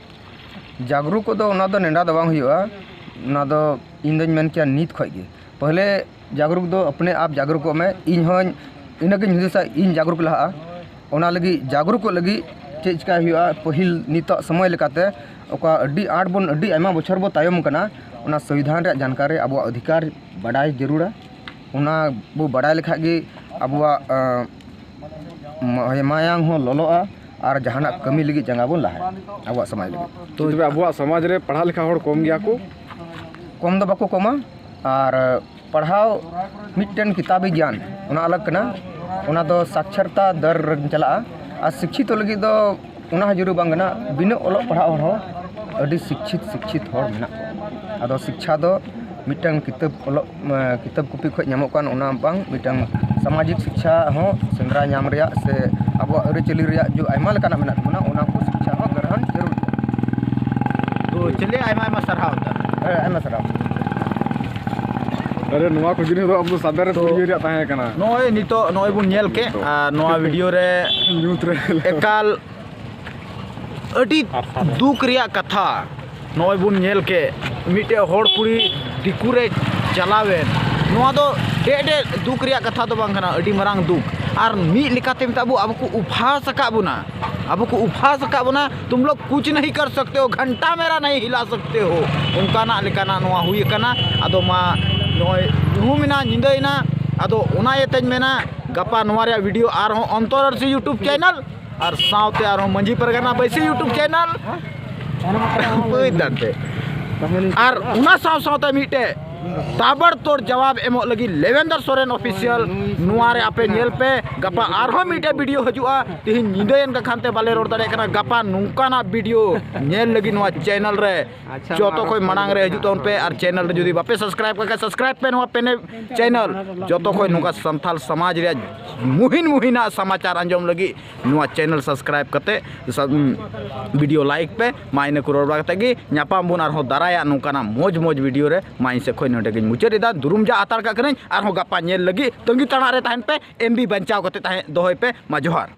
ᱡᱟᱜᱽᱨᱩᱠ ᱠᱚᱫᱚ ᱚᱱᱟ ᱫᱚ ᱱᱮᱰᱟ ᱫᱚ ᱵᱟᱝ ᱦᱩᱭᱩᱜᱼᱟ, ᱚᱱᱟ ᱫᱚ ᱤᱧ ᱫᱚᱧ ᱢᱮᱱ ᱠᱮᱭᱟ ᱱᱤᱛ ᱠᱷᱚᱱ ᱜᱮ᱾ ᱯᱟᱹᱦᱞᱮ ᱡᱟᱜᱽᱨᱩᱠ ᱫᱚ ᱟᱯᱱᱮ ᱟᱯ ᱡᱟᱜᱽᱨᱩᱠᱚᱜ ᱢᱮ, ᱤᱧ ᱦᱚᱸᱧ ᱤᱱᱟᱹᱜᱤᱧ ᱦᱩᱫᱤᱥᱟ ᱤᱧ ᱡᱟᱜᱽᱨᱩᱠ ᱞᱟᱦᱟᱜᱼᱟ᱾ ᱚᱱᱟ ᱞᱟᱹᱜᱤᱫ ᱡᱟᱜᱽᱨᱩᱠᱚᱜ ᱞᱟᱹᱜᱤᱫ ᱪᱮᱫ ᱪᱤᱠᱟᱹᱭ ᱦᱩᱭᱩᱜᱼᱟ? ᱯᱟᱹᱦᱤᱞ ᱱᱤᱛᱚᱜ ᱥᱚᱢᱚᱭ ᱞᱮᱠᱟᱛᱮ ᱚᱠᱟ ᱟᱹᱰᱤ ᱟᱸᱴ ᱵᱚᱱ, ᱟᱹᱰᱤ ᱟᱭᱢᱟ ᱵᱚᱪᱷᱚᱨ ᱵᱚ ᱛᱟᱭᱚᱢ ᱠᱟᱱᱟ, ᱚᱱᱟ ᱥᱚᱝᱵᱤᱫᱷᱟᱱ ᱨᱮᱭᱟᱜ ᱡᱟᱱᱠᱟᱨᱤ, ᱟᱵᱚᱣᱟᱜ ᱚᱫᱷᱤᱠᱟᱨ ᱵᱟᱰᱟᱭ ᱡᱟᱹᱨᱩᱲᱟ᱾ ᱚᱱᱟ ᱵᱚ ᱵᱟᱰᱟᱭ ᱞᱮᱠᱷᱟᱡ ᱜᱮ ᱟᱵᱚᱣᱟᱜ, ᱟᱸ, ᱢᱟ-, ᱢᱟᱭᱟᱝ ᱦᱚᱸ ᱞᱚᱞᱚᱜᱼᱟ ᱟᱨ ᱡᱟᱦᱟᱱᱟᱜ ᱠᱟᱹᱢᱤ ᱞᱟᱹᱜᱤᱫ ᱡᱟᱸᱜᱟ ᱵᱚᱱ ᱞᱟᱦᱟᱭᱟ ᱟᱵᱚᱣᱟᱜ ᱥᱚᱢᱟᱡᱽ ᱞᱟᱹᱜᱤᱫ᱾ ᱛᱚᱵᱮ ᱟᱵᱚᱣᱟᱜ ᱥᱚᱢᱟᱡᱽ ᱨᱮ ᱯᱟᱲᱦᱟᱜ ᱞᱮᱠᱷᱟ ᱦᱚᱲ ᱠᱚᱢ ᱜᱮᱭᱟ ᱠᱚ? ᱠᱚᱢ ᱫᱚ ᱵᱟᱠᱚ ᱠᱚᱢᱟ, ᱟᱨ ᱯᱟᱲᱦᱟᱣ ᱢᱤᱫᱴᱮᱱ ᱠᱤᱛᱟᱵᱤ ᱜᱮᱭᱟᱱ, ᱚᱱᱟ ᱟᱞᱟᱜᱽ ᱠᱟᱱᱟ, ᱚᱱᱟ ᱫᱚ ᱥᱟᱠᱷᱟᱨᱛᱟ ᱫᱚᱨ ᱨᱮ ᱪᱟᱞᱟᱜᱼᱟ᱾ ᱟᱨ ᱥᱤᱠᱠᱷᱤᱛᱚ ᱞᱟᱹᱜᱤᱫ ᱫᱚ ᱚᱱᱟ ᱦᱚᱸ ᱡᱟᱹᱨᱩᱲ ᱵᱟᱝ ᱠᱟᱱᱟ, ᱵᱤᱱᱟᱹ ᱚᱞᱚᱜ ᱯᱟᱲᱦᱟᱜ ᱦᱚᱲ ᱦᱚᱸ ᱟᱹᱰᱤ ᱥᱤᱠᱠᱷᱤᱛ ᱥᱤᱠᱠᱷᱤᱛ ᱦᱚᱲ ᱢᱮᱱᱟᱜ ᱠᱚᱣᱟ᱾ ᱟᱫᱚ ᱥᱤᱠᱠᱷᱟ ᱫᱚ ᱢᱤᱫᱴᱟᱝ ᱠᱤᱛᱟᱹᱵ ᱚᱞᱚᱜ, ᱮᱸ, ᱠᱤᱛᱟᱹᱵ ᱠᱚᱯᱤ ᱠᱷᱚᱱ ᱧᱟᱢᱚᱜ ᱠᱟᱱ ᱚᱱᱟ ᱵᱟᱝ, ᱢᱤᱫᱴᱟᱝ ᱥᱟᱢᱟᱡᱤᱠ ᱥᱤᱠᱠᱷᱟ ᱦᱚᱸ ᱥᱮᱸᱫᱽᱨᱟ ᱧᱟᱢ ᱨᱮᱭᱟᱜ ᱥᱮ ᱟᱵᱚᱣᱟᱜ ᱟᱹᱨᱤᱪᱟᱹᱞᱤ ᱨᱮᱭᱟᱜ ᱡᱮ ᱟᱭᱢᱟ ᱞᱮᱠᱟᱱᱟᱜ ᱢᱮᱱᱟᱜ ᱛᱟᱵᱚᱱᱟ, ᱚᱱᱟ ᱠᱚ ᱥᱤᱠᱠᱷᱟ ᱦᱚᱸ ᱜᱨᱚᱦᱚᱱ ᱡᱟᱹᱨᱩᱲ ᱜᱮᱭᱟ᱾ ᱛᱚ ᱪᱮᱞᱮ ᱟᱭᱢᱟ ᱟᱭᱢᱟ ᱥᱟᱨᱦᱟᱣ ᱫᱟ᱾ ᱦᱮᱸ, ᱟᱭᱢᱟ ᱥᱟᱨᱦᱟᱣ᱾ ᱟᱨᱮ, ᱱᱚᱣᱟ ᱠᱚ ᱡᱤᱱᱤᱥ ᱫᱚ ᱟᱵᱚ ᱥᱟᱵᱮᱨ ᱨᱮ ᱛᱚ, ᱯᱩᱨᱭᱟᱹ ᱨᱮᱭᱟᱜ ᱛᱟᱦᱮᱸ ᱠᱟᱱᱟ᱾ ᱱᱚᱜᱼᱚᱭ ᱱᱤᱛᱚᱜ ᱱᱚᱜᱼᱚᱭ ᱵᱚᱱ ᱧᱮᱞ ᱠᱮᱫ, ᱟᱨ ᱱᱚᱣᱟ ᱵᱷᱤᱰᱤᱭᱳ ᱨᱮ ᱧᱩᱛ ᱨᱮ ᱮᱠᱟᱞ ᱟᱹᱰᱤ ᱫᱩᱠ ᱨᱮᱭᱟᱜ ᱠᱟᱛᱷᱟ᱾ ᱱᱚᱜᱼᱚᱭ ᱵᱚᱱ ᱧᱮᱞ ᱠᱮᱫ, ᱢᱤᱫᱴᱮᱡ ᱦᱚᱲ ᱠᱩᱲᱤ ᱫᱤᱠᱩ ᱨᱮ ᱪᱟᱞᱟᱣᱮᱱ᱾ ᱱᱚᱣᱟ ᱫᱚ ᱰᱮ ᱰᱮ ᱫᱩᱠ ᱨᱮᱭᱟᱜ ᱠᱟᱛᱷᱟ ᱫᱚ ᱵᱟᱝ ᱠᱟᱱᱟ, ᱟᱹᱰᱤ ᱢᱟᱨᱟᱝ ᱫᱩᱠ᱾ ᱟᱨ ᱢᱤᱫ ᱞᱮᱠᱟᱛᱮ ᱢᱮᱛᱟᱜ ᱵᱚ, ᱟᱵᱚ ᱠᱚ ᱩᱯᱷᱟᱥ ᱟᱠᱟᱫ ᱵᱚᱱᱟ, ᱟᱵᱚ ᱠᱚ ᱩᱯᱷᱟᱥ ᱟᱠᱟᱫ ᱵᱚᱱᱟ᱾ तुम लोग कुछ नहीं कर सकते हो, घंटा मेरा नहीं हिला सकते हो, ᱚᱱᱠᱟᱱᱟᱜ ᱞᱮᱠᱟᱱᱟᱜ ᱱᱚᱣᱟ ᱦᱩᱭ ᱟᱠᱟᱱᱟ᱾ ᱟᱫᱚ ᱢᱟ ᱱᱚᱜᱼᱚᱭ ᱧᱩᱦᱩᱢ ᱮᱱᱟ, ᱧᱤᱫᱟᱹᱭᱮᱱᱟ᱾ ᱟᱫᱚ ᱚᱱᱟ ᱤᱭᱟᱹᱛᱮᱧ ᱢᱮᱱᱟ, ᱜᱟᱯᱟ ᱱᱚᱣᱟ ᱨᱮᱭᱟᱜ ᱵᱷᱤᱰᱤᱭᱳ ᱟᱨᱦᱚᱸ ᱚᱱᱛᱚᱨ ᱟᱹᱨᱥᱤ YouTube ᱪᱮᱱᱮᱞ ᱟᱨ ᱥᱟᱶᱛᱮ ᱟᱨᱦᱚᱸ ᱢᱟᱹᱡᱷᱤ ᱯᱟᱨᱜᱟᱱᱟ ᱵᱟᱹᱭᱥᱤ YouTube ᱪᱮᱱᱮᱞ ᱵᱩᱡᱽ ᱫᱟᱱᱛᱮ᱾ ᱟᱨ ᱚᱱᱟ ᱥᱟᱶ ᱥᱟᱶᱛᱮ ᱢᱤᱫᱴᱮᱡ ᱛᱟᱵᱚᱲᱛᱚᱲ ᱡᱟᱣᱟᱵ ᱮᱢᱚᱜ ᱞᱟᱹᱜᱤᱫ ᱞᱮᱵᱮᱱᱫᱚᱨ ᱥᱚᱨᱮᱱ ᱚᱯᱷᱤᱥᱤᱭᱟᱞ ᱱᱚᱣᱟ ᱨᱮ ᱟᱯᱮ ᱧᱮᱞ ᱯᱮ᱾ ᱜᱟᱯᱟ ᱟᱨᱦᱚᱸ ᱢᱤᱫᱴᱮᱡ ᱵᱷᱤᱰᱤᱭᱳ ᱦᱤᱡᱩᱜᱼᱟ᱾ ᱛᱤᱦᱤᱧ ᱧᱤᱫᱟᱹᱭᱮᱱ ᱠᱟᱱ ᱠᱷᱟᱱ ᱛᱮ ᱵᱟᱞᱮ ᱨᱚᱲ ᱫᱟᱲᱮᱭᱟᱜ ᱠᱟᱱᱟ᱾ ᱜᱟᱯᱟ ᱱᱚᱝᱠᱟᱱᱟᱜ ᱵᱷᱤᱰᱤᱭᱳ ᱧᱮᱞ ᱞᱟᱹᱜᱤᱫ ᱱᱚᱣᱟ ᱪᱮᱱᱮᱞ ᱨᱮ ᱟᱪᱪᱷᱟ, ᱡᱚᱛᱚ ᱢᱟ ᱠᱷᱚᱱ ᱢᱟᱲᱟᱝ ᱨᱮ ᱦᱤᱡᱩᱜ ᱛᱟᱵᱚᱱ ᱯᱮ᱾ ᱟᱨ ᱪᱮᱱᱮᱞ ᱨᱮ ᱡᱩᱫᱤ ᱵᱟᱯᱮ ᱥᱟᱵᱥᱠᱨᱟᱭᱤᱵ ᱠᱟᱜ ᱠᱷᱟᱱ ᱥᱟᱵᱥᱠᱨᱟᱭᱤᱵ ᱯᱮ ᱱᱚᱣᱟ ᱯᱮᱱᱮ ᱪᱮᱱᱮᱞ᱾ ᱡᱚᱛᱚ ᱠᱷᱚᱱ ᱱᱚᱝᱠᱟ ᱥᱟᱱᱛᱟᱞ ᱥᱚᱢᱟᱡᱽ ᱨᱮᱭᱟᱜ ᱢᱩᱦᱤᱱ ᱢᱩᱦᱤᱱᱟᱜ ᱥᱚᱢᱟᱪᱟᱨ ᱟᱸᱡᱚᱢ ᱞᱟᱹᱜᱤᱫ ᱱᱚᱣᱟ ᱪᱮᱱᱮᱞ ᱥᱟᱵᱥᱠᱨᱟᱭᱤᱵ ᱠᱟᱛᱮ ᱥᱟ-, ᱩᱢ, ᱵᱷᱤᱰᱤᱭᱳ ᱞᱟᱭᱤᱠ ᱯᱮ᱾ ᱢᱟ ᱤᱱᱟᱹ ᱠᱚ ᱨᱚᱲ ᱵᱟᱲᱟ ᱠᱟᱛᱮ ᱜᱮ ᱧᱟᱯᱟᱢ ᱵᱚᱱ ᱟᱨᱦᱚᱸ ᱫᱟᱨᱟᱭᱟᱜ ᱱᱚᱝᱠᱟᱱᱟᱜ ᱢᱚᱡᱽ ᱢᱚᱡᱽ ᱵᱷᱤᱰᱤᱭᱳ ᱨᱮ᱾ ᱢᱟ ᱤᱧ ᱥᱮᱫ ᱠᱷᱚᱱ ᱱᱚᱰᱮ ᱜᱤᱧ ᱢᱩᱪᱟᱹᱫ ᱮᱫᱟ᱾ ᱫᱩᱨᱩᱢ ᱡᱟ ᱦᱟᱛᱟᱲ ᱠᱟᱜ ᱠᱟᱹᱱᱟᱹᱧ᱾ ᱟᱨᱦᱚᱸ ᱜᱟᱯᱟ ᱧᱮᱞ ᱞᱟᱹᱜᱤᱫ ᱛᱟᱺᱜᱤ ᱛᱟᱲᱟᱜ ᱨᱮ ᱛᱟᱦᱮᱱ ᱯᱮ᱾ ᱮᱢ ᱵᱤ ᱵᱟᱧᱪᱟᱣ ᱠᱟᱛᱮ ᱛᱟᱦᱮᱸ ᱫᱚᱦᱚᱭ ᱯᱮ᱾ ᱢᱟ ᱡᱚᱦᱟᱨ᱾